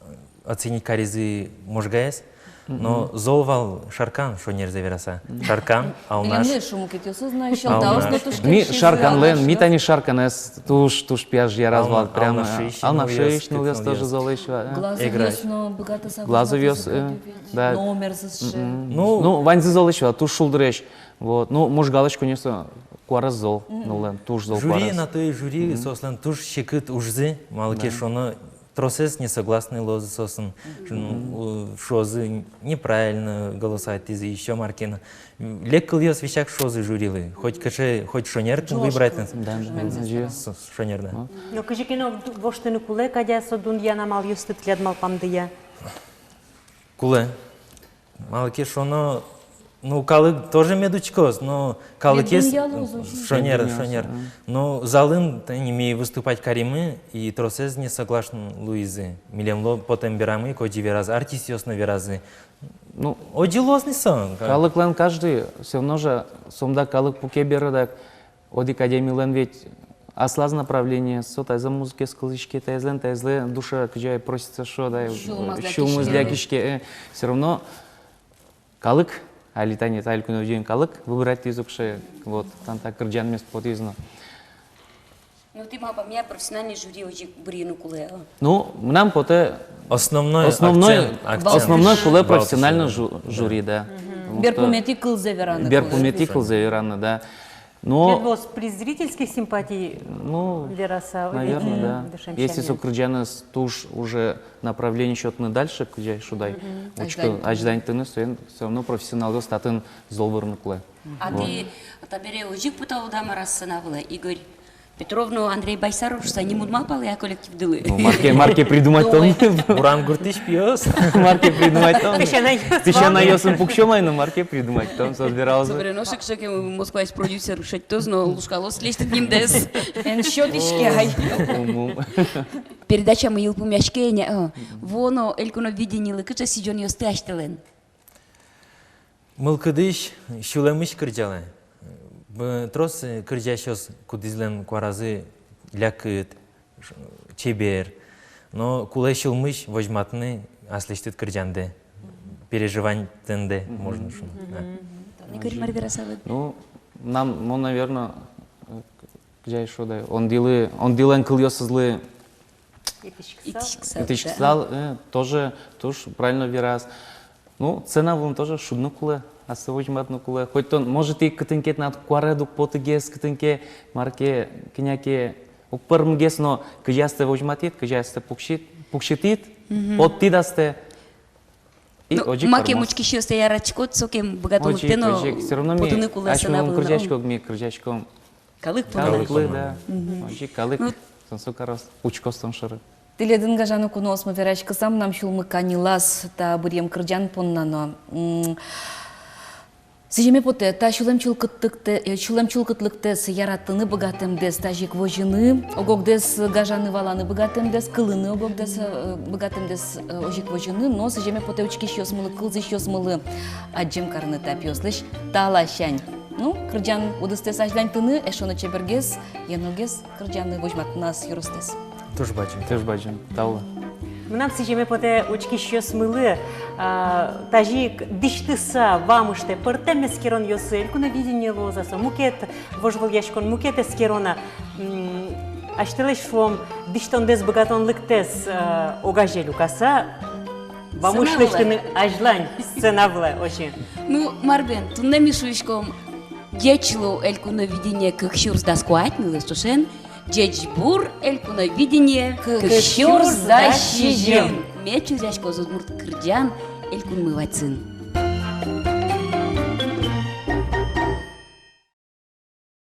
м, оценить каризы Можгаез, но зол вал Шаркан, шонерзэ вераса. Шаркан, Алнаш. Милемлы эшшо мукетъёсыз но, Алнаш. Ми Шарканлэн, ми тани Шарканэз туж, туж пияш яраз вал, прямо Алнашысь, Алнашысь нылъёс тоже золэсь вал, э. Глазовъёс но быгатыса. Глазовъёс, э, да. Номерзы сыӵе. Ну, ваньзы золэсь вал, туж шулдыресь. Вот. Ну, Можгалэсь, конечно, куараз зол, ныллэн туж зол куараз. Жюри, на то и жюри, соослэн туж секыт ужзы, малы ке шуоно, тросэз несогласный луозы соосын, ну, у, шуозы, неправильно голосовать каризы, ещё мар ке но. Лек кылъёс весяк шуозы жюрилы, хоть кыӵе, хоть шонер тон выбрать кариськод. Да, да, да. Со-, шонер, да. Но кызьы ке но воштыны кулэ кадь-а со дунъян амалъёсты, тӥляд малпамдыя? Кулэ. Малы ке шуоно, Ну, калык тоже мед учкоз, но калыкез... Мед дунъялоз, шонер, мед дунъялоз, шонер. А. Но залын тани ми выступать каримы, и тросэз не соглашен луизы. Милемлы потэм берамы ик озьы веразы, артистъёс но веразы. Ну, озьы луоз ни со. Калыклэн каждый, всё равно же, сомында калык пуке бере, дак, одӥг адямилэн ведь аслаз направление, со таизэ музыкаез кылзӥське, таизлэн, таизлэн душа кыӵе просится, шуо, да, сюлмыз лякиське, э, всё равно калык, али тани та элькуновидение калык выбирать кариз укше, вот, тани та кырӟанмес потӥз но. Ну, тӥ малпамъя, профессиональный жюри озьы ик бырйыны кулэ, а? Ну, мынам потэ, основной, основной акцент, акцент. Основной кулэ профессиональный жю-, жюри, да. Мгм. Потому что берпуметӥ кылзэ вераны кулэ. Берпуметӥ кылзэ вераны, да. Но... Мед луоз приз зрительских симпатий, ну, вераса, наверное, да. Если со кырӟанэз туж уже направление сётыны дальше, кызьы шуод ай, мгм, учко, азьланьтыны, азьланьтыны, соин всё равно профессионалъёс татын зол вырыны кулэ. А вот. Тӥ табере озьы ик поталоды-а, мар-а, сцена вылэ, Игорь Петров но Андрей Байсаров шуса, нимыд малпалэ-а коллективдылы? Ну, мар ке, мар ке придуматьтом. Буран гуртысь пиос. Мар ке придуматьтом. Песянайёс. Песянайёсын пуксём ай но, мар ке придуматьтом, соос вералозы. Собере нош ик сокем Москваысь продюсер шедьтоз но лушкалоз тӥлесьтыд нимдэс. Эн сётӥське ай. Ум, ум. Передачамы йылпумъяське ини, э, вуоно Элькуновидениелы кыӵе сӥзёнъёсты асьтэлэн? Мылкыдысь, сюлэмысь кырӟалэ. Б-, трос, э, кырӟасьёс, кудӥзлэн куаразы лякыт, ш-, чебер. Но кулэ сюлмысь возьматыны аслэсьтыд кырӟандэ, переживаньтэндэ, мгм, можно шуыны. Мгм. Да. Игорь, мар верасалыд? Ну, мынам, мон, наверно, э, кызьы шуод ай, Ондилы, Ондилэн кылъёсызлы итӥськысал, итӥськысал, да. Итӥськысал, э, тоже туж правильно вераз. Ну, сцена вылын тоже шудыны кулэ, ассэ возьматыны кулэ. Хоть тон, может, и кытын ке тынад куаред уг потыгес, кытын ке, мар ке, кӧня ке уг пӧрмыгес, но кызьы астэ возьматӥд, кызьы астэ пуксьыт-, пуксьытӥд, мгм, поттӥд астэ. И ну, озьы ик макем кармоз. Учкисьёстэ яратӥськод, сокем быгатонлыктэ но, озьы ик, озьы ик. Всё равно ми потыны кулэ асьмелэн сцена вылын, кырӟаськом, ми кырӟаськом. Калык понна. Калык понна, да. Мгм. Озьы ик калык, ну, тунсыко кароз, учкоз тон шоры. Тӥледын, гажано куноосмы, вераськыса, мынам сюлмы каньылаз та быръем кырӟан понна но. М, сӥземе потэ, та сюлэм чылкытлыктэ-, э, сюлэм чылкытлыктэс яратыны быгатэмдэс тазьы ик возьыны, ог-огдэс гажаны, валаны быгатэмдэс, кылыны ог-огдэс, э, быгатэмдэс, э, озьы ик возьыны, но сӥземе потэ учкисьёсмылы, кылзӥсьёсмылы адӟем карыны та пиослэсь та ласянь. Ну, кырӟан удыстэс азьланьтыны, эшшо но чебергес, йӧногес кырӟаны, возьматыны ас ёростэс. Туж бадӟым. Туж бадӟым. Тау. Мынам сӥземе потэ учкисьёсмылы, а, тазьы ик дӥсьтыса вамыштэ пӧртэм эскеронъёсы, Элькуновидение луоз-а со, мукет вожвылъяськон, мукет эскерон-а, м, асьтэлэсь, шуом, дӥсьтондэс, быгатонлыктэс, а, огазе люкаса, вамыш лэсьтыны азьлань сцена вылэ, озьы. Ну, мар бен, туннэ ми шуиськом: ӟеч лу, Элькуновидение кык сюрс дас куать нуналлы, ӵошен ӟечбур, Элькуновидение кык сюрс дас сизьым. Мед чузъяськоз удмурт кырӟан элькунмы вадьсын.